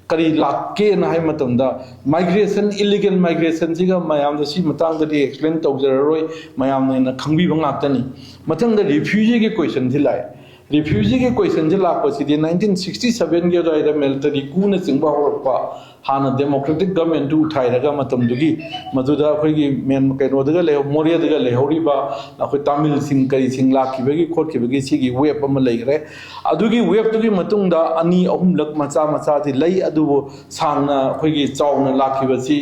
ꯀꯔꯤ ꯂꯥꯛꯀꯦꯅ ꯍꯥꯏꯕ ꯃꯇꯝꯗ, ꯃꯥꯏꯒ꯭ꯔꯦꯁꯟ, ꯏꯜꯂꯤꯒꯦꯜ ꯃꯥꯏꯒ꯭ꯔꯦꯁꯟꯁꯤꯒ ꯃꯌꯥꯝꯗ ꯁꯤ ꯃꯇꯥꯡꯗꯗꯤ ꯑꯦꯛꯁꯄ꯭ꯂꯦꯟ ꯇꯧꯖꯔꯔꯣꯏ, ꯃꯌꯥꯝꯅ ꯍꯦꯟꯅ ꯈꯪꯕꯤꯕ ꯉꯥꯛꯇꯅꯤ꯫ ꯃꯊꯪꯗ ꯔꯤꯐ꯭ꯌꯨꯖꯤꯒꯤ ꯀꯣꯏꯁꯟꯁꯤ ꯂꯥꯛꯑꯦ꯫ ꯔꯤꯐ꯭ꯌꯨꯖꯤꯒꯤ ꯀꯣꯏꯁꯟꯁꯤ ꯂꯥꯛꯄꯁꯤꯗꯤ ꯅꯥꯏꯟꯇꯤꯟ ꯁꯤꯛꯁꯇꯤ ꯁꯕꯦꯟꯒꯤ ꯑꯗꯨꯋꯥꯏꯗ ꯃꯤꯂꯤꯇꯔꯤ ꯀꯨꯅꯆꯤꯡꯕ ꯍꯧꯔꯛꯄ, ꯍꯥꯟꯅ ꯗꯦꯃꯣꯀ꯭ꯔꯦꯇꯤꯛ ꯒꯃꯦꯟꯗꯨ ꯎꯊꯥꯏꯔꯒ ꯃꯇꯝꯗꯨꯒꯤ, ꯃꯗꯨꯗ ꯑꯩꯈꯣꯏꯒꯤ ꯃꯦꯟ ꯀꯩꯅꯣꯗꯒ ꯂꯩꯍꯧ-, ꯃꯣꯔꯦꯗꯒ ꯂꯩꯍꯧꯔꯤꯕ ꯑꯩꯈꯣꯏ ꯇꯥꯃꯤꯜꯁꯤꯡ ꯀꯔꯤꯁꯤꯡ ꯂꯥꯛꯈꯤꯕꯒꯤ ꯈꯣꯠꯈꯤꯕꯒꯤ ꯁꯤꯒꯤ ꯋꯦꯞ ꯑꯃ ꯂꯩꯈ꯭ꯔꯦ꯫ ꯑꯗꯨꯒꯤ ꯋꯦꯞꯇꯨꯒꯤ ꯃꯇꯨꯡꯗ ꯑꯅꯤ ꯑꯍꯨꯝꯂꯛ ꯃꯆꯥ ꯃꯆꯥꯗꯤ ꯂꯩ, ꯑꯗꯨꯕꯨ ꯁꯥꯡꯅ ꯑꯩꯈꯣꯏꯒꯤ ꯆꯥꯎꯅ ꯂꯥꯛꯈꯤꯕꯁꯤ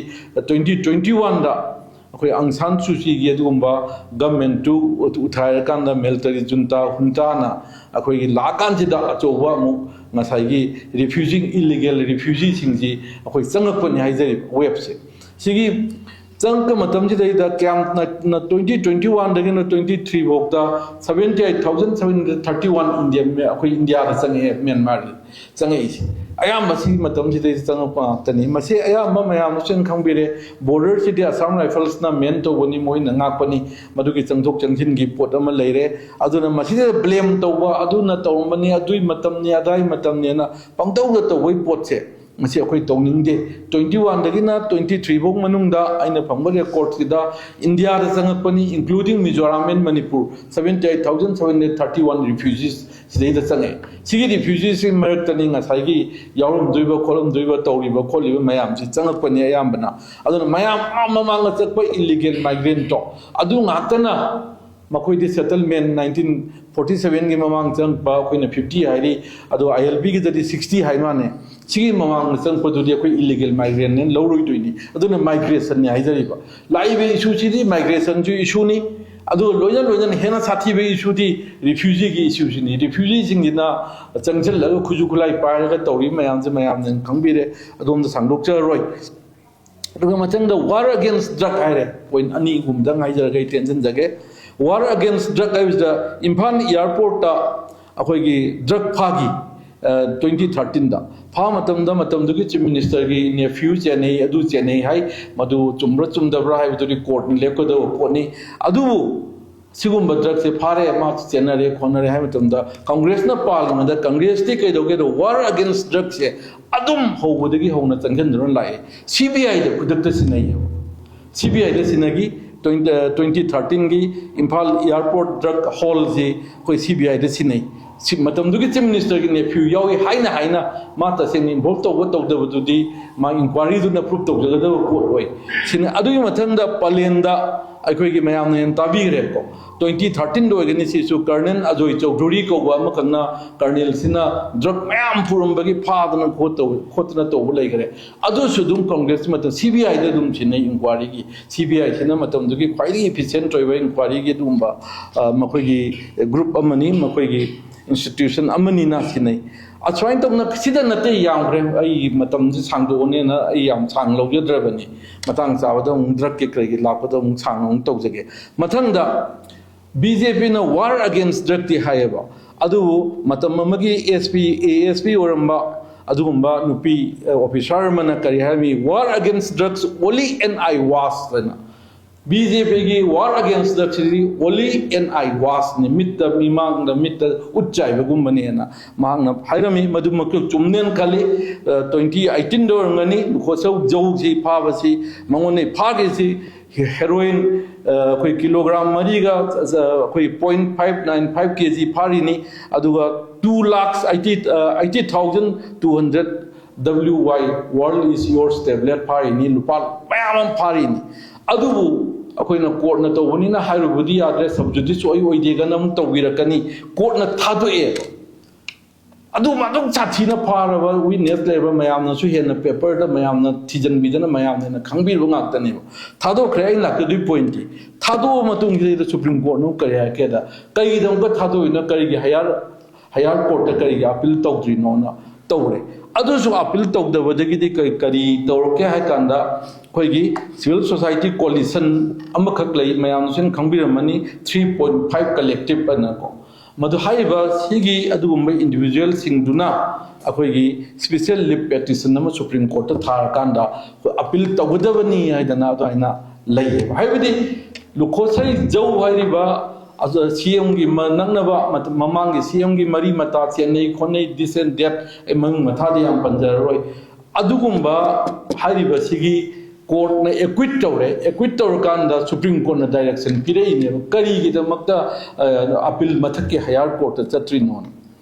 ꯇ꯭ꯋꯦꯟꯇꯤ ꯇ꯭ꯋꯦꯟꯇꯤ ꯋꯥꯟꯗ ꯑꯩꯈꯣꯏ ꯑꯪ ꯁꯥꯟ ꯁꯨꯆꯤꯒꯤ ꯑꯗꯨꯒꯨꯝꯕ ꯒꯃꯦꯟꯇꯨ ꯎꯊꯥꯏꯔꯀꯥꯟꯗ ꯃꯤꯂꯤꯇꯔꯤ ꯖꯨꯟꯇꯥ ꯍꯨꯟꯇꯥꯅ ꯑꯩꯈꯣꯏꯒꯤ ꯂꯥꯛꯑꯀꯥꯟꯁꯤꯗ ꯑꯆꯧꯕ ꯑꯃꯨꯛ ꯉꯁꯥꯏꯒꯤ ꯔꯤꯐ꯭ꯌꯨꯖꯤ, ꯏꯜꯂꯤꯒꯦꯜ ꯔꯤꯐ꯭ꯌꯨꯖꯤꯁꯤꯡꯁꯤ ꯑꯩꯈꯣꯏ ꯆꯪꯉꯛꯄꯅꯤ ꯍꯥꯏꯖꯔꯤꯕ ꯋꯦꯞꯁꯦ꯫ ꯁꯤꯒꯤ ꯆꯪꯉꯛꯄ ꯃꯇꯝꯁꯤꯗꯩꯗ ꯀꯌꯥꯝꯅ, ꯇ꯭ꯋꯦꯟꯇꯤ ꯇ꯭ꯋꯦꯟꯇꯤ ꯋꯥꯟꯗꯒꯤꯅ ꯇ꯭ꯋꯦꯟꯇꯤ ꯊ꯭ꯔꯤ ꯐꯥꯎꯗ seventy eight thousand seven hundred thirty one India, ꯑꯩꯈꯣꯏ ꯏꯟꯗꯤꯌꯥꯗ ꯆꯪꯉꯛꯑꯦ, ꯃ꯭ꯌꯥꯟꯃꯥꯔꯗꯤ ꯆꯪꯉꯛꯏꯁꯦ꯫ ꯑꯌꯥꯝꯕ ꯁꯤ ꯃꯇꯝꯁꯤꯗꯩꯗ ꯆꯪꯉꯛꯄ ꯉꯥꯛꯇꯅꯤ꯫ ꯃꯁꯤ ꯑꯌꯥꯝꯕ ꯃꯌꯥꯝꯅꯁꯨ ꯑꯗꯨꯝ ꯈꯪꯕꯤꯔꯦ, ꯕꯣꯔꯗꯔꯁꯤꯗꯤ ꯑꯁꯥꯝ ꯔꯥꯏꯐꯜꯁꯅ ꯃꯦꯟ ꯇꯧꯕꯅꯤ, ꯃꯣꯏꯅ ꯉꯥꯛꯄꯅꯤ, ꯃꯗꯨꯒꯤ ꯆꯪꯊꯣꯛ ꯆꯪꯁꯤꯟꯒꯤ ꯄꯣꯠ ꯑꯃ ꯂꯩꯔꯦ꯫ ꯑꯗꯨꯅ ꯃꯁꯤꯗ ꯕ꯭ꯂꯦꯝ ꯇꯧꯕ, ꯑꯗꯨꯅ ꯇꯧꯔꯝꯕꯅꯤ, ꯑꯗꯨꯏ ꯃꯇꯝꯅꯤ, ꯑꯗꯥꯏ ꯃꯇꯝꯅꯦꯅ ꯄꯪꯇꯧꯗ ꯇꯧꯕꯒꯤ ꯄꯣꯠꯁꯦ, ꯃꯁꯤ ꯑꯩꯈꯣꯏ ꯇꯧꯅꯤꯡꯗꯦ꯫ ꯇ꯭ꯋꯦꯟꯇꯤ ꯋꯥꯟꯗꯒꯤꯅ ꯇ꯭ꯋꯦꯟꯇꯤ ꯊ꯭ꯔꯤ ꯐꯥꯎ ꯃꯅꯨꯡꯗ ꯑꯩꯅ ꯐꯪꯕ ꯔꯦꯀꯣꯔꯠꯁꯤꯗ ꯏꯟꯗꯤꯌꯥꯗ ꯆꯪꯉꯛꯄꯅꯤ, including Mizoram and Manipur, seventy eight thousand seven hundred thirty one refugees ꯁꯤꯗꯩꯗ ꯆꯪꯉꯛꯑꯦ꯫ ꯁꯤꯒꯤ ꯔꯤꯐ꯭ꯌꯨꯖꯤꯁꯤ ꯃꯔꯛꯇꯅꯤ ꯉꯁꯥꯏꯒꯤ ꯌꯥꯎꯔꯝꯗꯣꯏꯕ ꯈꯣꯠꯂꯝꯗꯣꯏꯕ ꯇꯧꯔꯤꯕ ꯈꯣꯠꯂꯤꯕ ꯃꯌꯥꯝꯁꯤ ꯆꯪꯉꯛꯄꯅꯤ ꯑꯌꯥꯝꯕꯅ꯫ ꯑꯗꯨꯅ ꯃꯌꯥꯝ ꯑꯥ ꯃꯃꯥꯡꯗ ꯆꯠꯄ ꯏꯜꯂꯤꯒꯦꯜ ꯃꯥꯏꯒ꯭ꯔꯦꯟꯠꯇꯣ ꯑꯗꯨ ꯉꯥꯛꯇꯅ꯫ ꯃꯈꯣꯏꯗꯤ ꯁꯦꯇꯜꯃꯦꯟ ꯅꯥꯏꯟꯇꯤꯟ ꯐꯣꯔꯇꯤ ꯁꯕꯦꯟꯒꯤ ꯃꯃꯥꯡ ꯆꯪꯉꯛꯄ ꯑꯩꯈꯣꯏꯅ ꯐꯤꯐꯇꯤ ꯍꯥꯏꯔꯤ, ꯑꯗꯣ ꯑꯥꯏ ꯑꯦꯜ ꯕꯤꯒꯤꯗꯗꯤ ꯁꯤꯛꯁꯇꯤ ꯍꯥꯏ ꯃꯥꯅꯦ꯫ ꯁꯤꯒꯤ ꯃꯃꯥꯡꯗ ꯆꯪꯉꯛꯄꯗꯨꯗꯤ ꯑꯩꯈꯣꯏ ꯏꯜꯂꯤꯒꯦꯜ ꯃꯥꯏꯒ꯭ꯔꯦꯟꯅꯦꯅ ꯂꯧꯔꯣꯏꯗꯣꯏꯅꯤ꯫ ꯑꯗꯨꯅ ꯃꯥꯏꯒ꯭ꯔꯦꯁꯟꯅꯤ ꯍꯥꯏꯖꯔꯤꯕ꯫ ꯂꯥꯛꯏꯕ ꯏꯁꯨꯁꯤꯗꯤ ꯃꯥꯏꯒ꯭ꯔꯦꯁꯟꯁꯨ ꯏꯁꯨꯅꯤ, ꯑꯗꯨꯒ ꯂꯣꯏꯅ ꯂꯣꯏꯅꯅ ꯍꯦꯟꯅ ꯁꯥꯊꯤꯕ ꯏꯁꯨꯗꯤ ꯔꯤꯐ꯭ꯌꯨꯖꯤꯒꯤ ꯏꯁꯨꯁꯤꯅꯤ꯫ ꯔꯤꯐ꯭ꯌꯨꯖꯤꯁꯤꯡꯁꯤꯅ ꯆꯪꯁꯤꯜꯂꯒ ꯈꯨꯠꯁꯨ ꯈꯨꯠꯂꯥꯏ ꯄꯥꯏꯔꯒ ꯇꯧꯔꯤꯕ ꯃꯌꯥꯝꯁꯦ ꯃꯌꯥꯝꯅ ꯈꯪꯕꯤꯔꯦ, ꯑꯗꯣꯝꯗ ꯁꯥꯡꯗꯣꯛꯆꯔꯔꯣꯏ꯫ ꯑꯗꯨꯒ ꯃꯊꯪꯗ war against drug ꯍꯥꯏꯔꯦ, ꯄꯣꯏꯟ ꯑꯅꯤ ꯑꯍꯨꯝꯗꯪ ꯍꯥꯏꯖꯔꯒ ꯑꯩ ꯇꯦꯟꯁꯤꯟꯖꯒꯦ꯫ War against drug ꯍꯥꯏꯕꯁꯤꯗ ꯏꯝꯐꯥꯜ ꯑꯦꯌꯥꯔꯄꯣꯔꯠꯇ ꯑꯩꯈꯣꯏꯒꯤ ꯗ꯭ꯔꯒ ꯐꯥꯈꯤ ꯇ꯭ꯋꯦꯟꯇꯤ ꯊꯥꯔꯇꯤꯟꯗ꯫ ꯐꯥ ꯃꯇꯝꯗ ꯃꯇꯝꯗꯨꯒꯤ ꯆꯤꯐ ꯃꯤꯅꯤꯁꯇꯔꯒꯤ ꯅꯦꯐ꯭ꯌꯨ ꯆꯦꯟꯅꯩ, ꯑꯗꯨ ꯆꯦꯟꯅꯩ ꯍꯥꯏ꯫ ꯃꯗꯨ ꯆꯨꯝꯕ꯭ꯔꯥ ꯆꯨꯝꯗꯕ꯭ꯔꯥ ꯍꯥꯏꯕꯗꯨꯗꯤ ꯀꯣꯔꯠꯅ ꯂꯦꯞꯀꯗꯕ ꯄꯣꯠꯅꯤ꯫ ꯑꯗꯨꯕꯨ ꯁꯤꯒꯨꯝꯕ ꯗ꯭ꯔꯒꯁꯦ ꯐꯥꯔꯦ, ꯃꯥ ꯆꯦꯟꯅꯔꯦ ꯈꯣꯠꯅꯔꯦ ꯍꯥꯏꯕ ꯃꯇꯝꯗ ꯀꯪꯒ꯭ꯔꯦꯁꯅ ꯄꯥꯜꯂꯤꯉꯩꯗ ꯀꯪꯒ꯭ꯔꯦꯁꯇꯤ ꯀꯩꯗꯧꯒꯦꯗꯣ, war against ꯗ꯭ꯔꯒꯁꯦ ꯑꯗꯨꯝ ꯍꯧꯕꯗꯒꯤ ꯍꯧꯅ ꯆꯪꯁꯤꯟꯗꯨꯅ ꯂꯥꯛꯑꯦ꯫ ꯁꯤ ꯕꯤ ꯑꯥꯏꯗ ꯈꯨꯗꯛꯇ ꯁꯤꯟꯅꯩꯌꯦꯕ꯫ ꯁꯤ ꯕꯤ ꯑꯥꯏꯗ ꯁꯤꯟꯅꯈꯤ꯫ ꯇ꯭ꯋꯦꯟꯇꯤ ꯊꯥꯔꯇꯤꯟꯒꯤ ꯏꯝꯐꯥꯜ ꯑꯦꯌꯥꯔꯄꯣꯔꯠ ꯗ꯭ꯔꯒ ꯍꯣꯜꯁꯤ ꯑꯩꯈꯣꯏ ꯁꯤ ꯕꯤ ꯑꯥꯏꯗ ꯁꯤꯟꯅꯩ꯫ ꯁꯤ ꯃꯇꯝꯗꯨꯒꯤ ꯆꯤꯐ ꯃꯤꯅꯤꯁꯇꯔꯒꯤ ꯅꯦꯐ꯭ꯌꯨ ꯌꯥꯎꯏ ꯍꯥꯏꯅ ꯍꯥꯏꯅ ꯃꯥ ꯇꯁꯦꯡꯅ ꯏꯟꯚꯣꯜꯕ ꯇꯧꯕ ꯇꯧꯗꯕꯗꯨꯗꯤ ꯃꯥ ꯏꯟꯀ꯭ꯋꯥꯏꯔꯤꯗꯨꯅ ꯄ꯭ꯔꯨꯐ ꯇꯧꯖꯒꯗꯕ ꯄꯣꯠ ꯑꯣꯏ꯫ ꯁꯤꯅ ꯑꯗꯨꯒꯤ ꯃꯊꯪꯗ ꯄꯂꯦꯟꯗ ꯑꯩꯈꯣꯏꯒꯤ ꯃꯌꯥꯝꯅ ꯍꯦꯟꯅ ꯇꯥꯕꯤꯈ꯭ꯔꯦꯀꯣ꯫ ꯇ꯭ꯋꯦꯟꯇꯤ ꯊꯥꯔꯇꯤꯟꯗ ꯑꯣꯏꯒꯅꯤ꯫ ꯁꯤꯁꯨ ꯀꯔꯅꯦꯜ ꯑꯖꯣꯏ ꯆꯧꯙꯨꯔꯤ ꯀꯧꯕ ꯑꯃꯈꯛꯅ, ꯀꯔꯅꯦꯜꯁꯤꯅ ꯗ꯭ꯔꯒ ꯃꯌꯥꯝ ꯄꯨꯔꯝꯕꯒꯤ ꯐꯥꯗꯅ ꯈꯣꯠꯇꯧ-, ꯈꯣꯠꯇꯅ ꯇꯧꯕ ꯂꯩꯈ꯭ꯔꯦ꯫ ꯑꯗꯨꯁꯨ ꯑꯗꯨꯝ ꯀꯪꯒ꯭ꯔꯦꯁ ꯃꯇꯝ ꯁꯤ ꯕꯤ ꯑꯥꯏꯗ ꯑꯗꯨꯝ ꯁꯤꯟꯅꯩ ꯏꯟꯀ꯭ꯋꯥꯏꯔꯤꯒꯤ꯫ ꯁꯤ ꯕꯤ ꯑꯥꯏꯁꯤꯅ ꯃꯇꯝꯗꯨꯒꯤ ꯈ꯭ꯋꯥꯏꯗꯒꯤ ꯏꯐꯤꯁꯦꯟꯠ ꯑꯣꯏꯕ ꯏꯟꯀ꯭ꯋꯥꯏꯔꯤꯒꯤ ꯑꯗꯨꯒꯨꯝꯕ, ꯑ, ꯃꯈꯣꯏꯒꯤ ꯒ꯭ꯔꯨꯞ ꯑꯃꯅꯤ, ꯃꯈꯣꯏꯒꯤ ꯏꯟꯁꯇꯤꯇ꯭ꯌꯨꯁꯟ ꯑꯃꯅꯤꯅ ꯁꯤꯟꯅꯩ꯫ ꯑꯁꯨꯃꯥꯏꯅ ꯇꯧꯅ ꯁꯤꯗ ꯅꯠꯇꯦ, ꯌꯥꯝꯈ꯭ꯔꯦ꯫ ꯑꯩ ꯃꯇꯝꯁꯤ ꯁꯥꯡꯗꯣꯛꯑꯅꯦꯅ ꯑꯩ ꯌꯥꯝ ꯁꯥꯡꯅ ꯂꯧꯖꯗ꯭ꯔꯕꯅꯤ꯫ ꯃꯇꯥꯡ ꯆꯥꯕꯗ ꯑꯃꯨꯛ ꯗ꯭ꯔꯒꯀꯤ ꯀꯔꯤꯒꯤ ꯂꯥꯛꯄꯗ ꯑꯃꯨꯛ ꯁꯥꯡꯅ ꯑꯃꯨꯛ ꯇꯧꯖꯒꯦ꯫ ꯃꯊꯪꯗ ꯕꯤ ꯖꯦ ꯄꯤꯅ war against ꯗ꯭ꯔꯒꯇꯤ ꯍꯥꯏꯌꯦꯕ, ꯑꯗꯨꯕꯨ ꯃꯇꯝ ꯑꯃꯒꯤ S P, A S P ꯑꯣꯏꯔꯝꯕ ꯑꯗꯨꯒꯨꯝꯕ ꯅꯨꯄꯤ, ꯑ, ꯑꯣꯐꯤꯁꯥꯔ ꯑꯃꯅ ꯀꯔꯤ ꯍꯥꯏꯔꯝꯃꯤ? War against drugs only an eye wash ꯍꯥꯏꯅ꯫ ꯕꯤ ꯖꯦ ꯄꯤꯒꯤ war against ꯗ꯭ꯔꯒꯁꯤꯗꯤ only an eye wash ꯅꯤ, ꯃꯤꯠꯇ, ꯃꯤꯃꯥꯡꯗ, ꯃꯤꯠꯇ ꯎꯠ ꯆꯥꯏꯕꯒꯨꯝꯕꯅꯦꯅ ꯃꯍꯥꯛꯅ ꯍꯥꯏꯔꯝꯃꯤ꯫ ꯃꯗꯨꯃꯛꯁꯨ ꯆꯨꯝꯅꯦꯅ ꯈꯜꯂꯤ꯫ ꯑ, ꯇ꯭ꯋꯦꯟꯇꯤ ꯑꯩꯠꯇꯤꯟꯗ ꯑꯣꯏꯔꯝꯒꯅꯤ, ꯂꯨꯈꯣꯁꯧ ꯖꯧꯁꯤ ꯐꯥꯕꯁꯤ, ꯃꯉꯣꯟꯗ ꯐꯥꯈꯤꯁꯤ꯫ ꯍꯦ-, ꯍꯦꯔꯣꯏꯟ, ꯑ, ꯑꯩꯈꯣꯏ ꯀꯤꯂꯣꯒ꯭ꯔꯥꯝ ꯃꯔꯤꯒ, ꯑ, ꯑꯩꯈꯣꯏ ꯄꯣꯏꯟ ꯐꯥꯏꯚ ꯅꯥꯏꯟ ꯐꯥꯏꯚ ꯀꯦ ꯖꯤ ꯐꯥꯔꯤꯅꯤ꯫ ꯑꯗꯨꯒ two lakhs eighty, ꯑ, eighty thousand two hundred W Y, World is Yours tablet ꯐꯥꯔꯤꯅꯤ, ꯂꯨꯄꯥ ꯃꯌꯥꯝ ꯑꯃ ꯐꯥꯔꯤꯅꯤ꯫ ꯑꯗꯨꯕꯨ ꯑꯩꯈꯣꯏꯅ ꯀꯣꯔꯠꯅ ꯇꯧꯕꯅꯤꯅ ꯍꯥꯏꯔꯨꯕꯗꯤ ꯌꯥꯗ꯭ꯔꯦ, ꯁꯕ ꯖꯨꯗꯤꯁ ꯑꯣꯏ ꯑꯣꯏꯗꯦꯒꯅ ꯑꯃꯨꯛ ꯇꯧꯕꯤꯔꯛꯀꯅꯤ꯫ ꯀꯣꯔꯠꯅ ꯊꯥꯗꯣꯛꯑꯦꯕ꯫ ꯑꯗꯨ ꯑꯗꯨꯛ ꯁꯥꯊꯤꯅ ꯐꯥꯔꯕ ꯋꯤꯠꯅꯦꯁ ꯂꯩꯔꯕ ꯃꯌꯥꯝꯅꯁꯨ ꯍꯦꯟꯅ ꯄꯦꯄꯔꯗ ꯃꯌꯥꯝꯅ ꯊꯤꯖꯤꯟꯕꯤꯗꯅ ꯃꯌꯥꯝꯅ ꯍꯦꯟꯅ ꯈꯪꯕꯤꯔꯕ ꯉꯥꯛꯇꯅꯦꯕ꯫ ꯊꯥꯗꯣꯛꯈ꯭ꯔꯦ꯫ ꯑꯩꯅ ꯂꯥꯛꯀꯗꯣꯏ ꯄꯣꯏꯟꯠꯇꯤ, ꯊꯥꯗꯣꯛꯑ ꯃꯇꯨꯡꯁꯤꯗꯩꯗ ꯁꯨꯄ꯭ꯔꯤꯝ ꯀꯣꯔꯠꯅ ꯑꯃꯨꯛ ꯀꯔꯤ ꯍꯥꯏꯔꯛꯀꯦꯗ, ꯀꯔꯤꯒꯤꯗꯃꯛꯇ ꯊꯥꯗꯣꯛꯏꯅꯣ, ꯀꯔꯤꯒꯤ ꯍꯥꯌꯔ, ꯍꯥꯌꯔ ꯀꯣꯔꯠꯇ ꯀꯔꯤꯒꯤ ꯑꯄꯤꯜ ꯇꯧꯗ꯭ꯔꯤꯅꯣꯅ ꯇꯧꯔꯦ꯫ ꯑꯗꯨꯁꯨ ꯑꯄꯤꯜ ꯇꯧꯗꯕꯗꯒꯤꯗꯤ ꯀꯔꯤ ꯀꯔꯤ ꯇꯧꯔꯛꯀꯦ ꯍꯥꯏ ꯀꯥꯟꯗ, ꯑꯩꯈꯣꯏꯒꯤ ꯁꯤꯚꯤꯜ ꯁꯣꯁꯥꯏꯇꯤ ꯀꯣꯂꯤꯁꯟ ꯑꯃꯈꯛ ꯂꯩ, ꯃꯌꯥꯝꯅꯁꯨ ꯈꯪꯕꯤꯔꯝꯃꯅꯤ, ꯊ꯭ꯔꯤ ꯄꯣꯏꯟ ꯐꯥꯏꯚ ꯀꯂꯦꯛꯇꯤꯞ ꯑꯅꯀꯣ꯫ ꯃꯗꯨ ꯍꯥꯏꯔꯤꯕ ꯁꯤꯒꯤ ꯑꯗꯨꯒꯨꯝꯕ ꯏꯟꯗꯤꯚꯤꯖꯨꯋꯦꯜꯁꯤꯡꯗꯨꯅ ꯑꯩꯈꯣꯏꯒꯤ ꯁ꯭ꯄꯤꯁꯦꯜ ꯂꯤꯞ ꯄꯦꯇꯤꯁꯟ ꯑꯃ ꯁꯨꯄ꯭ꯔꯤꯝ ꯀꯣꯔꯠꯇ ꯊꯥꯔꯀꯥꯟꯗ ꯑꯩꯈꯣꯏ ꯑꯄꯤꯜ ꯇꯧꯒꯗꯕꯅꯤ ꯍꯥꯏꯗꯅ ꯑꯗꯨꯃꯥꯏꯅ ꯂꯩꯌꯦꯕ꯫ ꯍꯥꯏꯕꯗꯤ ꯂꯨꯈꯣꯁꯩ ꯖꯧ ꯍꯥꯏꯔꯤꯕ ꯁꯤ ꯑꯦꯝꯒꯤ ꯅꯛꯅꯕ ꯃꯃꯥꯡꯒꯤ ꯁꯤ ꯑꯦꯝꯒꯤ ꯃꯔꯤ ꯃꯇꯥ ꯆꯦꯟꯅꯩ ꯈꯣꯠꯅꯩ, this and that, ꯑꯩ ꯃꯃꯤꯡ ꯃꯊꯥꯗꯤ ꯌꯥꯝ ꯄꯟꯖꯔꯔꯣꯏ꯫ ꯑꯗꯨꯒꯨꯝꯕ ꯍꯥꯏꯔꯤꯕꯁꯤꯒꯤ ꯀꯣꯔꯠꯅ ꯑꯦꯀ꯭ꯋꯤꯠ ꯇꯧꯔꯦ꯫ ꯑꯦꯀ꯭ꯋꯤꯠ ꯇꯧꯔꯀꯥꯟꯗ ꯁꯨꯄ꯭ꯔꯤꯝ ꯀꯣꯔꯠꯅ ꯗꯥꯏꯔꯦꯛꯁꯟ ꯄꯤꯔꯛꯏꯅꯦꯕ, ꯀꯔꯤꯒꯤꯗꯃꯛꯇ ꯑꯄꯤꯜ ꯃꯊꯛꯀꯤ ꯍꯥꯌꯔ ꯀꯣꯔꯠꯇ ꯆꯠꯇ꯭ꯔꯤꯅꯣꯅ꯫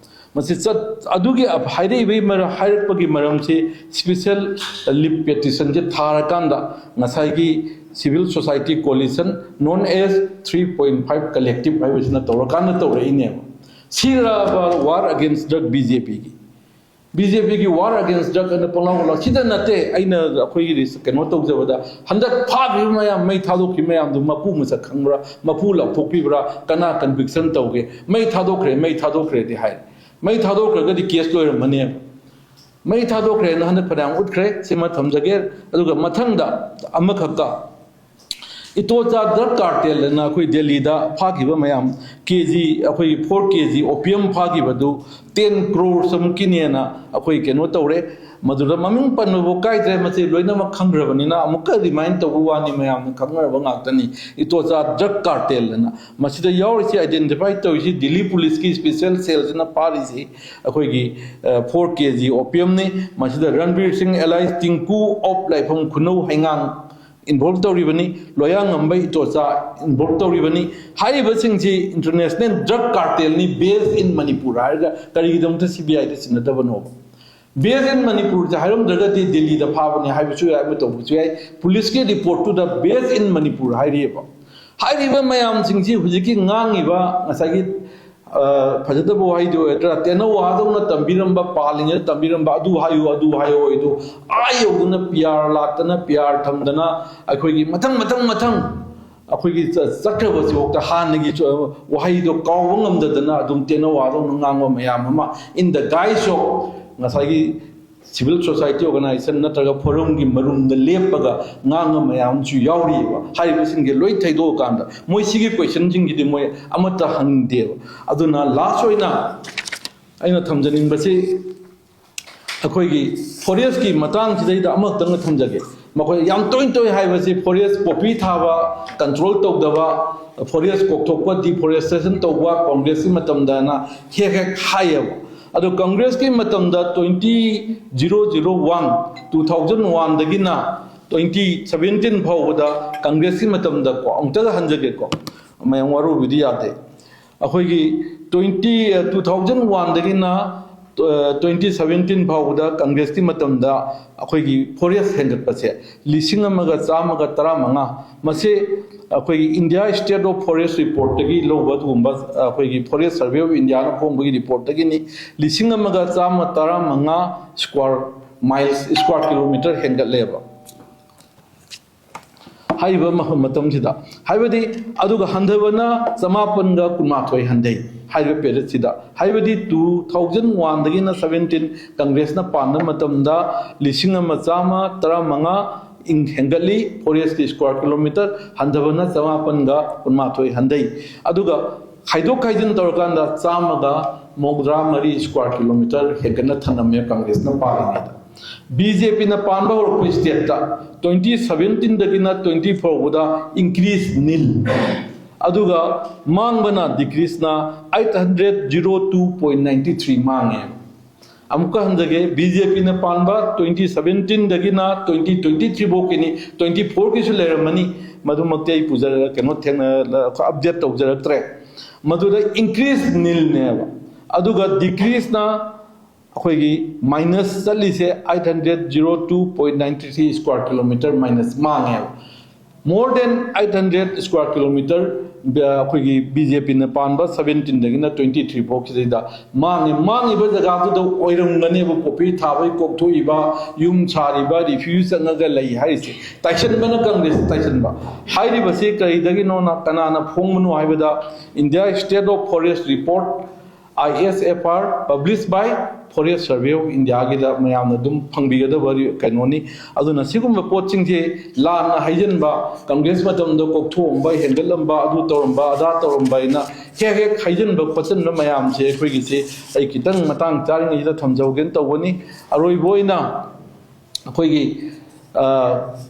ꯃꯁꯤ ꯆꯠ ꯑꯗꯨꯒꯤ ꯍꯥꯏꯔꯛꯏꯕꯒꯤ ꯃꯔꯝ, ꯍꯥꯏꯔꯛꯄꯒꯤ ꯃꯔꯝꯁꯤ ꯁ꯭ꯄꯤꯁꯦꯜ ꯂꯤꯞ ꯄꯦꯇꯤꯁꯟꯁꯦ ꯊꯥꯔꯀꯥꯟꯗ ꯉꯁꯥꯏꯒꯤ civil society coalition, known as three point five collective ꯍꯥꯏꯕꯁꯤꯅ ꯇꯧꯔꯀꯥꯟꯗ ꯇꯧꯔꯛꯏꯅꯦꯕ꯫ ꯁꯤꯔꯕ war against drug B J ꯄꯤꯒꯤ? ꯕꯤ ꯖꯦ ꯄꯤꯒꯤ ꯋꯥꯔ ꯑꯒꯦꯟꯁ ꯗ꯭ꯔꯒ ꯑꯅ ꯄꯪꯂꯥꯎ ꯂꯥꯎ ꯁꯤꯗ ꯅꯠꯇꯦ꯫ ꯑꯩꯅ ꯑꯩꯈꯣꯏꯒꯤ ꯀꯩꯅꯣ ꯇꯧꯖꯕꯗ, ꯍꯟꯗꯛ ꯐꯥꯈ꯭ꯔꯤꯕ ꯃꯌꯥꯝ, ꯃꯩ ꯊꯥꯗꯣꯛꯈꯤꯕ ꯃꯌꯥꯝꯗꯨ ꯃꯄꯨ ꯃꯁꯛ ꯈꯪꯕ꯭ꯔꯥ? ꯃꯄꯨ ꯂꯥꯎꯊꯣꯛꯄꯤꯕ꯭ꯔꯥ? ꯀꯅꯥ ꯀꯟꯚꯤꯛꯁꯟ ꯇꯧꯒꯦ? ꯃꯩ ꯊꯥꯗꯣꯛꯈ꯭ꯔꯦ, ꯃꯩ ꯊꯥꯗꯣꯛꯈ꯭ꯔꯦꯗꯤ ꯍꯥꯏ꯫ ꯃꯩ ꯊꯥꯗꯣꯛꯈ꯭ꯔꯒꯗꯤ ꯀꯦꯁ ꯂꯣꯏꯔꯝꯃꯅꯦꯕ꯫ ꯃꯩ ꯊꯥꯗꯣꯛꯈ꯭ꯔꯦꯅ ꯍꯟꯗꯛ ꯐꯅꯌꯥꯝ ꯎꯠꯈ꯭ꯔꯦ, ꯁꯤꯃ ꯊꯝꯖꯒꯦ꯫ ꯑꯗꯨꯒ ꯃꯊꯪꯗ ꯑꯃꯈꯛꯀ, ꯏꯇꯣꯆꯥ ꯗ꯭ꯔꯒ ꯀꯥꯔꯇꯦꯜ ꯑꯅ ꯑꯩꯈꯣꯏ ꯗꯦꯜꯂꯤꯗ ꯐꯥꯈꯤꯕ ꯃꯌꯥꯝ, ꯀꯦ ꯖꯤ, ꯑꯩꯈꯣꯏꯒꯤ ꯐꯣꯔ ꯀꯦ ꯖꯤ ꯑꯣꯄꯤꯌꯝ ꯐꯥꯈꯤꯕꯗꯨ ꯇꯦꯟ ꯀ꯭ꯔꯣꯔ ꯁꯨꯃꯨꯛꯀꯤꯅꯦꯅ ꯑꯩꯈꯣꯏ ꯀꯩꯅꯣ ꯇꯧꯔꯦ꯫ ꯃꯗꯨꯗ ꯃꯃꯤꯡ ꯄꯟꯕꯕꯨ ꯀꯥꯏꯗ꯭ꯔꯦ, ꯃꯁꯤ ꯂꯣꯏꯅꯃꯛ ꯈꯪꯈ꯭ꯔꯕꯅꯤꯅ ꯑꯃꯨꯛꯀ ꯔꯤꯃꯥꯏꯟ ꯇꯧꯕ ꯋꯥꯅꯤ, ꯃꯌꯥꯝꯅ ꯈꯪꯅꯔꯕ ꯉꯥꯛꯇꯅꯤ꯫ ꯏꯇꯣꯆꯥ ꯗ꯭ꯔꯒ ꯀꯥꯔꯇꯦꯜ ꯑꯅ ꯃꯁꯤꯗ ꯌꯥꯎꯔꯤꯁꯤ, ꯑꯥꯏꯗꯦꯟꯇꯤꯐꯥꯏ ꯇꯧꯔꯤꯁꯤ, ꯗꯤꯜꯂꯤ ꯄꯨꯂꯤꯁꯀꯤ ꯁ꯭ꯄꯤꯁꯦꯜ ꯁꯦꯜꯁꯤꯅ ꯐꯥꯔꯤꯁꯤ ꯑꯩꯈꯣꯏꯒꯤ ꯐꯣꯔ ꯀꯦ ꯖꯤ ꯑꯣꯄꯤꯌꯝꯅꯤ꯫ ꯃꯁꯤꯗ ꯔꯟꯕꯤꯔ ꯁꯤꯡ ꯑꯦꯂꯥꯏꯁ ꯇꯤꯡꯀꯨ ꯑꯣꯞ ꯂꯥꯏꯐꯝ ꯈꯨꯅꯧ ꯍꯩꯉꯥꯡ ꯏꯟꯚꯣꯜꯕ ꯇꯧꯔꯤꯕꯅꯤ, ꯂꯣꯌꯥꯉꯝꯕ ꯏꯇꯣꯆꯥ ꯏꯟꯚꯣꯜꯕ ꯇꯧꯔꯤꯕꯅꯤ꯫ ꯍꯥꯏꯔꯤꯕꯁꯤꯡꯁꯤ ꯏꯟꯇꯔꯅꯦꯁꯅꯦꯜ ꯗ꯭ꯔꯒ ꯀꯥꯔꯇꯦꯜꯅꯤ, ꯕꯦꯁ ꯏꯟ ꯃꯅꯤꯄꯨꯔ ꯍꯥꯏꯔꯒ ꯀꯔꯤꯒꯤꯗꯃꯛꯇ ꯁꯤ ꯕꯤ ꯑꯥꯏꯗ ꯁꯤꯟꯅꯗꯕꯅꯣꯕ? ꯕꯦꯁ ꯏꯟ ꯃꯅꯤꯄꯨꯔꯁꯦ ꯍꯥꯏꯔꯝꯗ꯭ꯔꯒꯗꯤ ꯗꯤꯜꯂꯤꯗ ꯐꯥꯕꯅꯤ ꯍꯥꯏꯕꯁꯨ ꯌꯥꯏ, ꯑꯃ ꯇꯧꯕꯁꯨ ꯌꯥꯏ꯫ ꯄꯨꯂꯤꯁꯀꯤ ꯔꯤꯄꯣꯔꯠꯇꯨꯗ ꯕꯦꯁ ꯏꯟ ꯃꯅꯤꯄꯨꯔ ꯍꯥꯏꯔꯤꯑꯕ꯫ ꯍꯥꯏꯔꯤꯕ ꯃꯌꯥꯝꯁꯤꯡꯁꯤ ꯍꯧꯖꯤꯛꯀꯤ ꯉꯥꯡꯉꯤꯕ ꯉꯁꯥꯏꯒꯤ, ꯑ, ꯐꯖꯗꯕ ꯋꯥꯍꯩꯗꯨ ꯑꯣꯏꯒꯗ꯭ꯔꯥ, ꯇꯦꯅꯋꯥꯗꯧꯅ ꯇꯝꯕꯤꯔꯝꯕ, ꯄꯥꯜꯂꯤꯉꯩꯗ ꯇꯝꯕꯤꯔꯝꯕ, "ꯑꯗꯨ ꯍꯥꯏꯌꯨ, ꯑꯗꯨ ꯍꯥꯏꯌꯨ" ꯍꯥꯏꯗꯨ ꯑꯥ ꯌꯧꯗꯅ ꯄꯤ ꯑꯥꯔ ꯂꯥꯛꯇꯅ, ꯄꯤ ꯑꯥꯔ ꯊꯝꯗꯅ, ꯑꯩꯈꯣꯏꯒꯤ ꯃꯊꯪ ꯃꯊꯪ ꯃꯊꯪ ꯑꯩꯈꯣꯏꯒꯤ ꯆ-, ꯆꯠꯈ꯭ꯔꯕꯁꯤꯐꯥꯎꯗ ꯍꯥꯟꯅꯒꯤ ꯆ-, ꯋꯥꯍꯩꯗꯣ ꯀꯥꯎꯕ ꯉꯝꯗꯗꯅ ꯑꯗꯨꯝ ꯇꯦꯅꯋꯥꯗꯧꯅ ꯉꯥꯡꯕ ꯃꯌꯥꯝ ꯑꯃ, in the guise of ꯉꯁꯥꯏꯒꯤ civil society organization ꯅꯠꯇ꯭ꯔꯒ forumꯒꯤ ꯃꯔꯨꯝꯗ ꯂꯦꯞꯄꯒ ꯉꯥꯡꯕ ꯃꯌꯥꯝ ꯑꯃꯁꯨ ꯌꯥꯎꯔꯤꯑꯕ꯫ ꯍꯥꯏꯔꯤꯕꯁꯤꯡꯁꯦ ꯂꯣꯏ ꯊꯩꯗꯣꯛꯑꯀꯥꯟꯗ ꯃꯣꯏ ꯁꯤꯒꯤ questionꯁꯤꯡꯁꯤꯗꯤ ꯃꯣꯏ ꯑꯃꯠꯇ ꯍꯪꯗꯦꯕ꯫ ꯑꯗꯨꯅ last ꯑꯣꯏꯅ ꯑꯩꯅ ꯊꯝꯖꯅꯤꯡꯕꯁꯤ ꯑꯩꯈꯣꯏꯒꯤ forestꯀꯤ ꯃꯇꯥꯡꯁꯤꯗꯩꯗ ꯑꯃꯈꯛꯇꯪꯒ ꯊꯝꯖꯒꯦ꯫ ꯃꯈꯣꯏ ꯌꯥꯝ ꯇꯣꯏ ꯇꯣꯏ ꯍꯥꯏꯕꯁꯤ forest poppy ꯊꯥꯕ, control ꯇꯧꯗꯕ, forest ꯀꯣꯛꯊꯣꯛꯄ, deforestation ꯇꯧꯕ Congressꯀꯤ ꯃꯇꯝꯗꯅ ꯍꯦꯛ ꯍꯦꯛ ꯍꯥꯏꯌꯦꯕ꯫ ꯑꯗꯣ Congressꯀꯤ ꯃꯇꯝꯗ twenty zero zero one, two thousand oneꯗꯒꯤꯅ twenty seventeen ꯐꯥꯎꯕꯗ Congressꯀꯤ ꯃꯇꯝꯗꯀꯣ, ꯑꯃꯨꯛꯇꯒ ꯍꯟꯖꯒꯦꯀꯣ, ꯃꯌꯥꯝ ꯋꯥꯔꯧꯕꯤꯕꯗꯤ ꯌꯥꯗꯦ꯫ ꯑꯩꯈꯣꯏꯒꯤ twenty two thousand oneꯗꯒꯤꯅ twenty seventeen ꯐꯥꯎꯕꯗ Congressꯀꯤ ꯃꯇꯝꯗ ꯑꯩꯈꯣꯏꯒꯤ forest ꯍꯦꯟꯒꯠꯄꯁꯦ ꯂꯤꯁꯤꯡ ꯑꯃꯒ ꯆꯥꯝꯃꯒ ꯇꯔꯥꯃꯉꯥ, ꯃꯁꯤ ꯑꯩꯈꯣꯏꯒꯤ India State of Forest Reportꯇꯒꯤ ꯂꯧꯕ ꯑꯗꯨꯒꯨꯝꯕ, ꯑꯩꯈꯣꯏꯒꯤ Forest Survey of Indiaꯅ ꯐꯣꯡꯕꯒꯤ reportꯇꯒꯤꯅꯤ꯫ ꯂꯤꯁꯤꯡ ꯑꯃꯒ ꯆꯥꯝꯃ ꯇꯔꯥꯃꯉꯥ square miles, square kilometer ꯍꯦꯟꯒꯠꯂꯦꯕ꯫ ꯍꯥꯏꯔꯤꯕ ꯃꯐꯝ ꯃꯇꯝꯁꯤꯗ ꯍꯥꯏꯕꯗꯤ, ꯑꯗꯨꯒ ꯍꯟꯊꯕꯅ ꯆꯃꯥꯄꯟꯒ ꯀꯨꯟꯃꯥꯊꯣꯏ ꯍꯟꯊꯩ꯫ ꯍꯥꯏꯔꯤꯕ periodꯁꯤꯗ ꯍꯥꯏꯕꯗꯤ two thousand oneꯗꯒꯤꯅ seventeen Congressꯅ ꯄꯥꯟꯕ ꯃꯇꯝꯗ ꯂꯤꯁꯤꯡ ꯑꯃ ꯆꯥꯝꯃ ꯇꯔꯥꯃꯉꯥ ꯏꯪ ꯍꯦꯟꯒꯠꯂꯤ forestꯀꯤ square kilometer, ꯍꯟꯊꯕꯅ ꯆꯃꯥꯄꯟꯒ ꯀꯨꯟꯃꯥꯊꯣꯏ ꯍꯟꯊꯩ꯫ ꯑꯗꯨꯒ ꯈꯥꯏꯗꯣꯛ ꯈꯥꯏꯖꯤꯟ ꯇꯧꯔꯀꯥꯟꯗ ꯆꯥꯝꯃꯒ ꯃꯧꯗ꯭ꯔꯥ ꯃꯔꯤ square kilometer ꯍꯦꯟꯒꯠꯅ ꯊꯅꯝꯃꯦ Congressꯅ ꯄꯥꯜꯂꯤꯉꯩꯗ꯫ BJPꯅ ꯄꯥꯟꯕ ꯍꯧꯔꯛꯄ stateꯇ twenty seventeenꯗꯒꯤꯅ twenty ꯐꯥꯎꯕꯗ increase nil, ꯑꯗꯨꯒ ꯃꯥꯡꯕꯅ, decreaseꯅ eight hundred zero two point ninety three ꯃꯥꯡꯉꯦ꯫ ꯑꯃꯨꯛꯀ ꯍꯟꯖꯒꯦ, BJPꯅ ꯄꯥꯟꯕ twenty seventeenꯗꯒꯤꯅ twenty twenty three ꯐꯥꯎꯒꯤꯅꯤ, twenty fourꯒꯤꯁꯨ ꯂꯩꯔꯝꯃꯅꯤ, ꯃꯗꯨꯃꯛꯇꯤ ꯑꯩ ꯄꯨꯖꯔ-, ꯀꯩꯅꯣ ꯊꯦꯡꯅ-, update ꯇꯧꯖꯔꯛꯇ꯭ꯔꯦ꯫ ꯃꯗꯨꯗ increase nilꯅꯦꯕ, ꯑꯗꯨꯒ decreaseꯅ ꯑꯩꯈꯣꯏꯒꯤ minus ꯆꯠꯂꯤꯁꯦ eight hundred zero two point ninety three square kilometer minus ꯃꯥꯡꯉꯦꯕ꯫ More than eight hundred square kilometer ꯑꯩꯈꯣꯏꯒꯤ BJPꯅ ꯄꯥꯟꯕ seventeenꯗꯒꯤꯅ twenty three ꯐꯥꯎꯁꯤꯗꯩꯗ ꯃꯥꯡꯉꯤ꯫ ꯃꯥꯡꯉꯤꯕ ꯖꯒꯥꯗꯨꯗ ꯑꯣꯏꯔꯝꯒꯅꯦꯕ poppy ꯊꯥꯕꯒꯤ ꯀꯣꯛꯊꯣꯛꯏꯕ, ꯌꯨꯝ ꯁꯥꯔꯤꯕ, refugee ꯆꯪꯉꯒ ꯂꯩ ꯍꯥꯏꯔꯤꯁꯦ꯫ ꯇꯥꯏꯁꯟꯕꯅ Congress ꯇꯥꯏꯁꯟꯕ꯫ ꯍꯥꯏꯔꯤꯕꯁꯤ ꯀꯔꯤꯗꯒꯤꯅꯣꯅ, ꯀꯅꯥꯅ ꯐꯣꯡꯕꯅꯣ ꯍꯥꯏꯕꯗ, India State of Forest Report I S F R, published by Forest Survey of India ꯒꯤꯗ ꯃꯌꯥꯝꯅ ꯑꯗꯨꯝ ꯐꯪꯕꯤꯒꯗꯕ ꯀꯩꯅꯣꯅꯤ꯫ ꯑꯗꯨꯅ ꯁꯤꯒꯨꯝꯕ ꯄꯣꯠꯁꯤꯡꯁꯦ ꯂꯥꯟꯅ ꯍꯥꯏꯖꯤꯟꯕ, ꯀꯪꯒ꯭ꯔꯦꯁ ꯃꯇꯝꯗ ꯀꯣꯛꯊꯣꯛꯑꯝꯕ, ꯍꯦꯟꯒꯠꯂꯝꯕ, ꯑꯗꯨ ꯇꯧꯔꯝꯕ, ꯑꯗꯥ ꯇꯧꯔꯝꯕ ꯍꯥꯏꯅ ꯍꯦꯛ ꯍꯦꯛ ꯍꯥꯏꯖꯤꯟꯕ ꯈꯣꯠꯆꯤꯟꯕ ꯃꯌꯥꯝꯁꯦ ꯑꯩꯈꯣꯏꯒꯤꯁꯦ ꯑꯩ ꯈꯤꯇꯪ ꯃꯇꯥꯡ ꯆꯥꯔꯤꯉꯩꯁꯤꯗ ꯊꯝꯖꯍꯧꯒꯦꯅ ꯇꯧꯕꯅꯤ꯫ ꯑꯔꯣꯏꯕ ꯑꯣꯏꯅ ꯑꯩꯈꯣꯏꯒꯤ, ꯑ,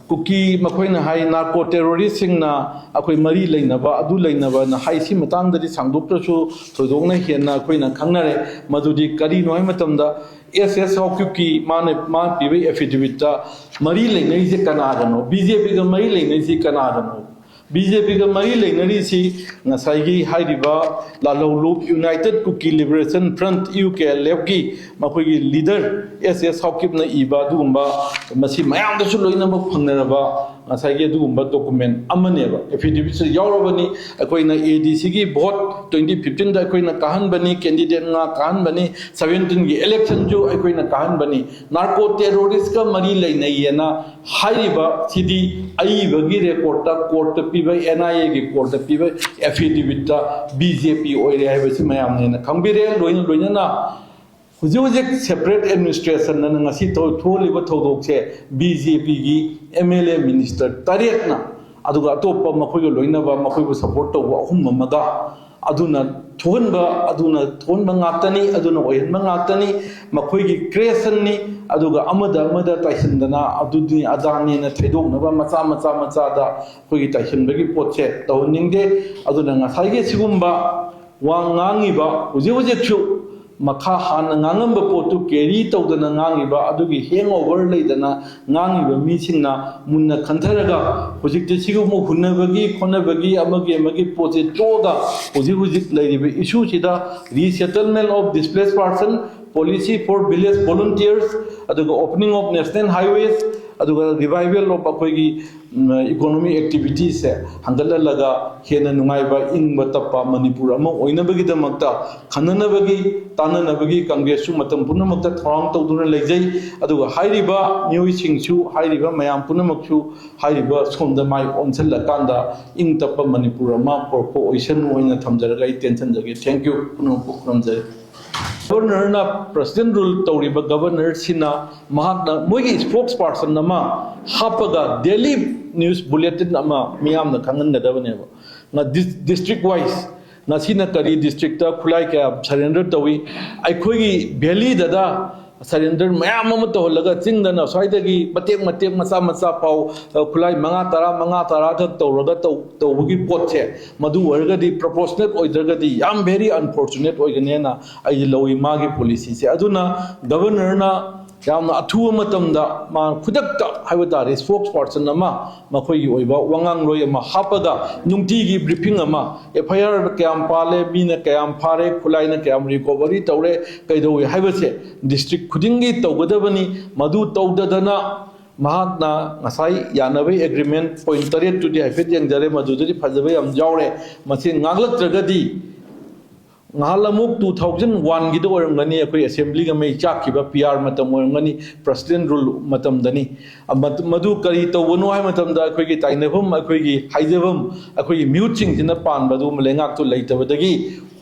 ꯀꯨꯀꯤ ꯃꯈꯣꯏꯅ ꯍꯥꯏ ꯅꯥꯔꯀꯣ ꯇꯦꯔꯣꯔꯤꯁꯁꯤꯡꯅ ꯑꯩꯈꯣꯏ ꯃꯔꯤ ꯂꯩꯅꯕ, ꯑꯗꯨ ꯂꯩꯅꯕꯅ ꯍꯥꯏ꯫ ꯁꯤ ꯃꯇꯥꯡꯗꯗꯤ ꯁꯥꯡꯗꯣꯛꯇ꯭ꯔꯁꯨ ꯊꯣꯏꯗꯣꯛꯅ ꯍꯦꯟꯅ ꯑꯩꯈꯣꯏꯅ ꯈꯪꯅꯔꯦ꯫ ꯃꯗꯨꯗꯤ ꯀꯔꯤꯅꯣ ꯍꯥꯏꯕ ꯃꯇꯝꯗ, ꯑꯦꯁ ꯑꯦꯁ ꯍꯥꯎꯀꯤꯞꯀꯤ ꯃꯥꯅ, ꯃꯥꯅ ꯄꯤꯕ ꯑꯦꯐꯤꯗꯦꯕꯤꯠꯇ ꯃꯔꯤ ꯂꯩꯅꯔꯤꯁꯦ ꯀꯅꯥꯒꯅꯣ? ꯕꯤ ꯖꯦ ꯄꯤꯒ ꯃꯔꯤ ꯂꯩꯅꯔꯤꯁꯦ ꯀꯅꯥꯒꯅꯣ? ꯕꯤ ꯖꯦ ꯄꯤꯒ ꯃꯔꯤ ꯂꯩꯅꯔꯤꯁꯤ ꯉꯁꯥꯏꯒꯤ ꯍꯥꯏꯔꯤꯕ Lalhoulup United Kuki Liberation Front, U K L ꯑꯦꯐꯀꯤ ꯃꯈꯣꯏꯒꯤ ꯂꯤꯗꯔ ꯑꯦꯁ ꯑꯦꯁ ꯍꯥꯎꯀꯤꯞꯅ ꯏꯕ ꯑꯗꯨꯒꯨꯝꯕ, ꯃꯁꯤ ꯃꯌꯥꯝꯗꯁꯨ ꯂꯣꯏꯅꯃꯛ ꯐꯪꯅꯔꯕ ꯉꯁꯥꯏꯒꯤ ꯑꯗꯨꯒꯨꯝꯕ ꯗꯣꯀꯨꯃꯦꯟ ꯑꯃꯅꯦꯕ꯫ ꯑꯦꯐꯤꯗꯦꯕꯤꯠꯁꯨ ꯌꯥꯎꯔꯕꯅꯤ꯫ ꯑꯩꯈꯣꯏꯅ ꯑꯦ ꯗꯤ ꯁꯤꯒꯤ ꯚꯣꯠ twenty fifteen ꯗ ꯑꯩꯈꯣꯏꯅ ꯀꯥꯍꯟꯕꯅꯤ, ꯀꯦꯟꯗꯤꯗꯦꯠ ꯉꯥ ꯀꯥꯍꯟꯕꯅꯤ, seventeenꯒꯤ ꯏꯂꯦꯛꯁꯟꯁꯨ ꯑꯩꯈꯣꯏꯅ ꯀꯥꯍꯟꯕꯅꯤ꯫ ꯅꯥꯔꯀꯣ ꯇꯦꯔꯣꯔꯤꯁꯀ ꯃꯔꯤ ꯂꯩꯅꯩꯌꯦꯅ ꯍꯥꯏꯔꯤꯕ ꯁꯤꯗꯤ ꯑꯏꯕꯒꯤ ꯔꯦꯀꯣꯔꯠꯇ, ꯀꯣꯔꯠꯇ ꯄꯤꯕ, ꯑꯦꯟ ꯑꯥꯏ ꯑꯦꯒꯤ ꯀꯣꯔꯠꯇ ꯄꯤꯕ ꯑꯦꯐꯤꯗꯦꯕꯤꯠꯇ ꯕꯤ ꯖꯦ ꯄꯤ ꯑꯣꯏꯔꯦ ꯍꯥꯏꯕꯁꯤ ꯃꯌꯥꯝꯅ ꯍꯦꯟꯅ ꯈꯪꯕꯤꯔꯦ꯫ ꯂꯣꯏꯅ ꯂꯣꯏꯅꯅ ꯍꯧꯖꯤꯛ ꯍꯧꯖꯤꯛ separate administration ꯑꯅ ꯉꯁꯤ ꯊꯣꯛ-, ꯊꯣꯛꯍꯜꯂꯤꯕ ꯊꯧꯗꯣꯛꯁꯦ ꯕꯤ ꯖꯦ ꯄꯤꯒꯤ ꯑꯦꯝ ꯑꯦꯜ ꯑꯦ, ꯃꯤꯅꯤꯁꯇꯔ ꯇꯔꯦꯠꯅ, ꯑꯗꯨꯒ ꯑꯇꯣꯞꯄ ꯃꯈꯣꯏꯒ ꯂꯣꯏꯅꯕ ꯃꯈꯣꯏꯕꯨ ꯁꯄꯣꯔꯠ ꯇꯧꯕ ꯑꯍꯨꯝ ꯑꯃꯒ, ꯑꯗꯨꯅ ꯊꯣꯛꯍꯟꯕ, ꯑꯗꯨꯅ ꯊꯣꯛꯍꯟꯕ ꯉꯥꯛꯇꯅꯤ, ꯑꯗꯨꯅ ꯑꯣꯏꯍꯟꯕ ꯉꯥꯛꯇꯅꯤ꯫ ꯃꯈꯣꯏꯒꯤ ꯀ꯭ꯔꯤꯌꯦꯁꯟꯅꯤ꯫ ꯑꯗꯨꯒ ꯑꯃꯗ ꯑꯃꯗ ꯇꯥꯏꯁꯤꯟꯗꯅ ꯑꯗꯨꯅꯤ ꯑꯗꯥꯅꯦꯅ ꯊꯩꯗꯣꯛꯅꯕ ꯃꯆꯥ ꯃꯆꯥ ꯃꯆꯥꯗ ꯑꯩꯈꯣꯏꯒꯤ ꯇꯥꯏꯁꯤꯟꯕꯒꯤ ꯄꯣꯠꯁꯦ ꯇꯧꯍꯟꯅꯤꯡꯗꯦ꯫ ꯑꯗꯨꯅ ꯉꯁꯥꯏꯒꯤ ꯁꯤꯒꯨꯝꯕ ꯋꯥ ꯉꯥꯡꯉꯤꯕ ꯍꯧꯖꯤꯛ ꯍꯧꯖꯤꯛꯁꯨ ꯃꯈꯥ ꯍꯥꯟꯅ ꯉꯥꯡꯉꯝꯕ ꯄꯣꯠꯇꯨ ꯀꯦꯔꯤ ꯇꯧꯗꯅ ꯉꯥꯡꯉꯤꯕ ꯑꯗꯨꯒꯤ hangover ꯂꯩꯗꯅ ꯉꯥꯡꯉꯤꯕ ꯃꯤꯁꯤꯡꯅ ꯃꯨꯟꯅ ꯈꯟꯊꯔꯒ ꯍꯧꯖꯤꯛꯇꯤ ꯁꯤꯒꯨꯝꯕ ꯍꯨꯟꯅꯕꯒꯤ ꯈꯣꯠꯅꯕꯒꯤ ꯑꯃꯒꯤ ꯑꯃꯒꯤ ꯄꯣꯠꯁꯦ ꯇꯣꯛꯑꯒ ꯍꯧꯖꯤꯛ ꯍꯧꯖꯤꯛ ꯂꯩꯔꯤꯕ ꯏꯁꯨꯁꯤꯗ resettlement of displaced person, Policy for village volunteers, ꯑꯗꯨꯒ opening of national highways, ꯑꯗꯨꯒ revival of ꯑꯩꯈꯣꯏꯒꯤ economic activitiesꯁꯦ ꯍꯟꯒꯠꯍꯜꯂꯒ ꯍꯦꯟꯅ ꯅꯨꯡꯉꯥꯏꯕ, ꯏꯪꯕ ꯇꯞꯄ ꯃꯅꯤꯄꯨꯔ ꯑꯃ ꯑꯣꯏꯅꯕꯒꯤꯗꯃꯛꯇ ꯈꯟꯅꯅꯕꯒꯤ, ꯇꯥꯟꯅꯅꯕꯒꯤ ꯀꯪꯒ꯭ꯔꯦꯁꯁꯨ ꯃꯇꯝ ꯄꯨꯝꯅꯃꯛꯇ ꯊꯧꯔꯥꯡ ꯇꯧꯗꯨꯅ ꯂꯩꯖꯩ꯫ ꯑꯗꯨꯒ ꯍꯥꯏꯔꯤꯕ ꯃꯤꯑꯣꯏꯁꯤꯡꯁꯨ, ꯍꯥꯏꯔꯤꯕ ꯃꯌꯥꯝ ꯄꯨꯝꯅꯃꯛꯁꯨ ꯍꯥꯏꯔꯤꯕ ꯁꯣꯝꯗ ꯃꯥꯏ ꯑꯣꯟꯁꯤꯜꯂꯀꯥꯟꯗ ꯏꯪ ꯇꯞꯄ ꯃꯅꯤꯄꯨꯔ ꯑꯃ ꯄꯨꯔꯛꯄ ꯑꯣꯏꯁꯅꯨ ꯍꯥꯏꯅ ꯊꯝꯖꯔꯒ ꯑꯩ ꯇꯦꯟꯁꯤꯟꯖꯒꯦ꯫ Thank you꯫ ꯄꯨꯝꯅꯃꯛꯄꯨ ꯈꯨꯔꯨꯝꯖꯔꯤ꯫ ꯒꯕꯔꯅꯔꯅ president rule ꯇꯧꯔꯤꯕ ꯒꯕꯔꯅꯔꯁꯤꯅ ꯃꯍꯥꯛꯅ ꯃꯣꯏꯒꯤ spokesperson ꯑꯃ ꯍꯥꯞꯄꯒ daily news bulletin ꯑꯃ ꯃꯤꯌꯥꯝꯅ ꯈꯪꯍꯟꯒꯗꯕꯅꯦꯕ꯫ District wise ꯉꯁꯤꯅ ꯀꯔꯤ districtꯇ ꯈꯨꯠꯂꯥꯏ ꯀꯌꯥ surrender ꯇꯧꯏ, ꯑꯩꯈꯣꯏꯒꯤ valleyꯗꯗ surrender ꯃꯌꯥꯝ ꯑꯃ ꯇꯧꯍꯜꯂꯒ ꯆꯤꯡꯗꯅ ꯁ꯭ꯋꯥꯏꯗꯒꯤ ꯃꯇꯦꯛ ꯃꯇꯦꯛ ꯃꯆꯥ ꯃꯆꯥ ꯄꯥꯎ, ꯈꯨꯠꯂꯥꯏ ꯃꯉꯥ ꯇꯔꯥ, ꯃꯉꯥ ꯇꯔꯥ ꯈꯛ ꯇꯧꯔꯒ ꯇꯧ-, ꯇꯧꯕꯒꯤ ꯄꯣꯠꯁꯦ, ꯃꯗꯨ ꯑꯣꯏꯔꯒꯗꯤ proportionate ꯑꯣꯏꯗ꯭ꯔꯒꯗꯤ ꯌꯥꯝ very unfortunate ꯑꯣꯏꯒꯅꯦꯅ ꯑꯩꯗꯤ ꯂꯧꯏ ꯃꯥꯒꯤ policyꯁꯦ꯫ ꯑꯗꯨꯅ ꯒꯕꯔꯅꯔꯅ ꯌꯥꯝꯅ ꯑꯊꯨꯕ ꯃꯇꯝꯗ ꯃꯥ ꯈꯨꯗꯛꯇ ꯍꯥꯏꯕ ꯇꯥꯔꯦ spokesperson ꯑꯃ, ꯃꯈꯣꯏꯒꯤ ꯑꯣꯏꯕ ꯋꯥꯉꯥꯡꯂꯣꯏ ꯑꯃ ꯍꯥꯞꯄꯒ ꯅꯨꯡꯇꯤꯒꯤ briefing ꯑꯃ, F I R ꯀꯌꯥꯝ ꯄꯥꯜꯂꯦ, ꯃꯤꯅ ꯀꯌꯥꯝ ꯐꯥꯔꯦ, ꯈꯨꯠꯂꯥꯏꯅ ꯀꯌꯥꯝ recovery ꯇꯧꯔꯦ, ꯀꯩꯗꯧꯏ ꯍꯥꯏꯕꯁꯦ district ꯈꯨꯗꯤꯡꯒꯤ ꯇꯧꯒꯗꯕꯅꯤ꯫ ꯃꯗꯨ ꯇꯧꯗꯗꯅ ꯃꯍꯥꯛꯅ ꯉꯁꯥꯏ ꯌꯥꯅꯕꯒꯤ agreement point ꯇꯔꯦꯠꯇꯨꯗꯤ ꯍꯥꯏꯐꯦꯠ ꯌꯦꯡꯖꯔꯦ, ꯃꯗꯨꯗꯗꯤ ꯐꯖꯕ ꯌꯥꯝ ꯌꯥꯎꯔꯦ꯫ ꯃꯁꯤ ꯉꯥꯛꯂꯛꯇ꯭ꯔꯒꯗꯤ ꯉꯍꯥꯟ ꯑꯃꯨꯛ two thousand oneꯒꯤꯗ ꯑꯣꯏꯔꯝꯒꯅꯤ, ꯑꯩꯈꯣꯏ assemblyꯒ ꯃꯩ ꯆꯥꯛꯈꯤꯕ P R ꯃꯇꯝ ꯑꯣꯏꯔꯝꯒꯅꯤ, president rule ꯃꯇꯝꯗꯅꯤ꯫ ꯑ, ꯃꯗꯨ, ꯃꯗꯨ ꯀꯔꯤ ꯇꯧꯕꯅꯣ ꯍꯥꯏꯕ ꯃꯇꯝꯗ ꯑꯩꯈꯣꯏꯒꯤ ꯇꯥꯏꯅꯐꯝ, ꯑꯩꯈꯣꯏꯒꯤ ꯍꯥꯏꯖꯐꯝ, ꯑꯩꯈꯣꯏꯒꯤ ꯃꯤꯍꯨꯠꯁꯤꯡꯁꯤꯅ ꯄꯥꯟꯕ ꯑꯗꯨꯒꯨꯝꯕ ꯂꯩꯉꯥꯛꯇꯨ ꯂꯩꯇꯕꯗꯒꯤ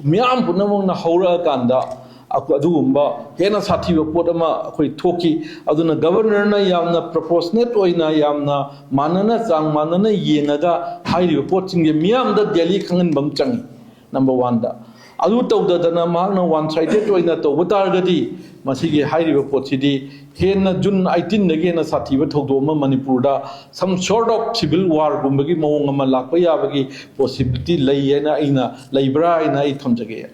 ꯃꯤꯌꯥꯝ ꯄꯨꯝꯅꯃꯛꯅ ꯍꯧꯔꯛꯑꯀꯥꯟꯗ ꯑꯗꯨꯒꯨꯝꯕ ꯍꯦꯟꯅ ꯁꯥꯊꯤꯕ ꯄꯣꯠ ꯑꯃ ꯑꯩꯈꯣꯏ ꯊꯣꯛꯈꯤ꯫ ꯑꯗꯨꯅ ꯒꯕꯔꯅꯔꯅ ꯌꯥꯝꯅ proportionate ꯑꯣꯏꯅ, ꯌꯥꯝꯅ ꯃꯥꯟꯅꯅ, ꯆꯥꯡ ꯃꯥꯟꯅꯅ ꯌꯦꯡꯉꯒ ꯍꯥꯏꯔꯤꯕ ꯄꯣꯠꯁꯤꯡꯁꯦ ꯃꯤꯌꯥꯝꯗ daily ꯈꯪꯍꯟꯕ ꯑꯃ ꯆꯪꯉꯤ꯫ Number oneꯗ ꯑꯗꯨ ꯇꯧꯗꯗꯅ ꯃꯍꯥꯛꯅ one sided ꯑꯣꯏꯅ ꯇꯧꯕ ꯇꯥꯔꯒꯗꯤ ꯃꯁꯤꯒꯤ ꯍꯥꯏꯔꯤꯕ ꯄꯣꯠꯁꯤꯗꯤ ꯍꯦꯟꯅ June eighteenꯗꯒꯤ ꯍꯦꯟꯅ ꯁꯥꯊꯤꯕ ꯊꯧꯗꯣꯛ ꯑꯃ ꯃꯅꯤꯄꯨꯔꯗ some sort of civil warꯒꯨꯝꯕꯒꯤ ꯃꯑꯣꯡ ꯑꯃ ꯂꯥꯛꯄ ꯌꯥꯕꯒꯤ possibility ꯂꯩ ꯍꯥꯏꯅ ꯑꯩꯅ, ꯂꯩꯕ꯭ꯔꯥ ꯍꯥꯏꯅ ꯑꯩ ꯊꯝꯖꯒꯦ꯫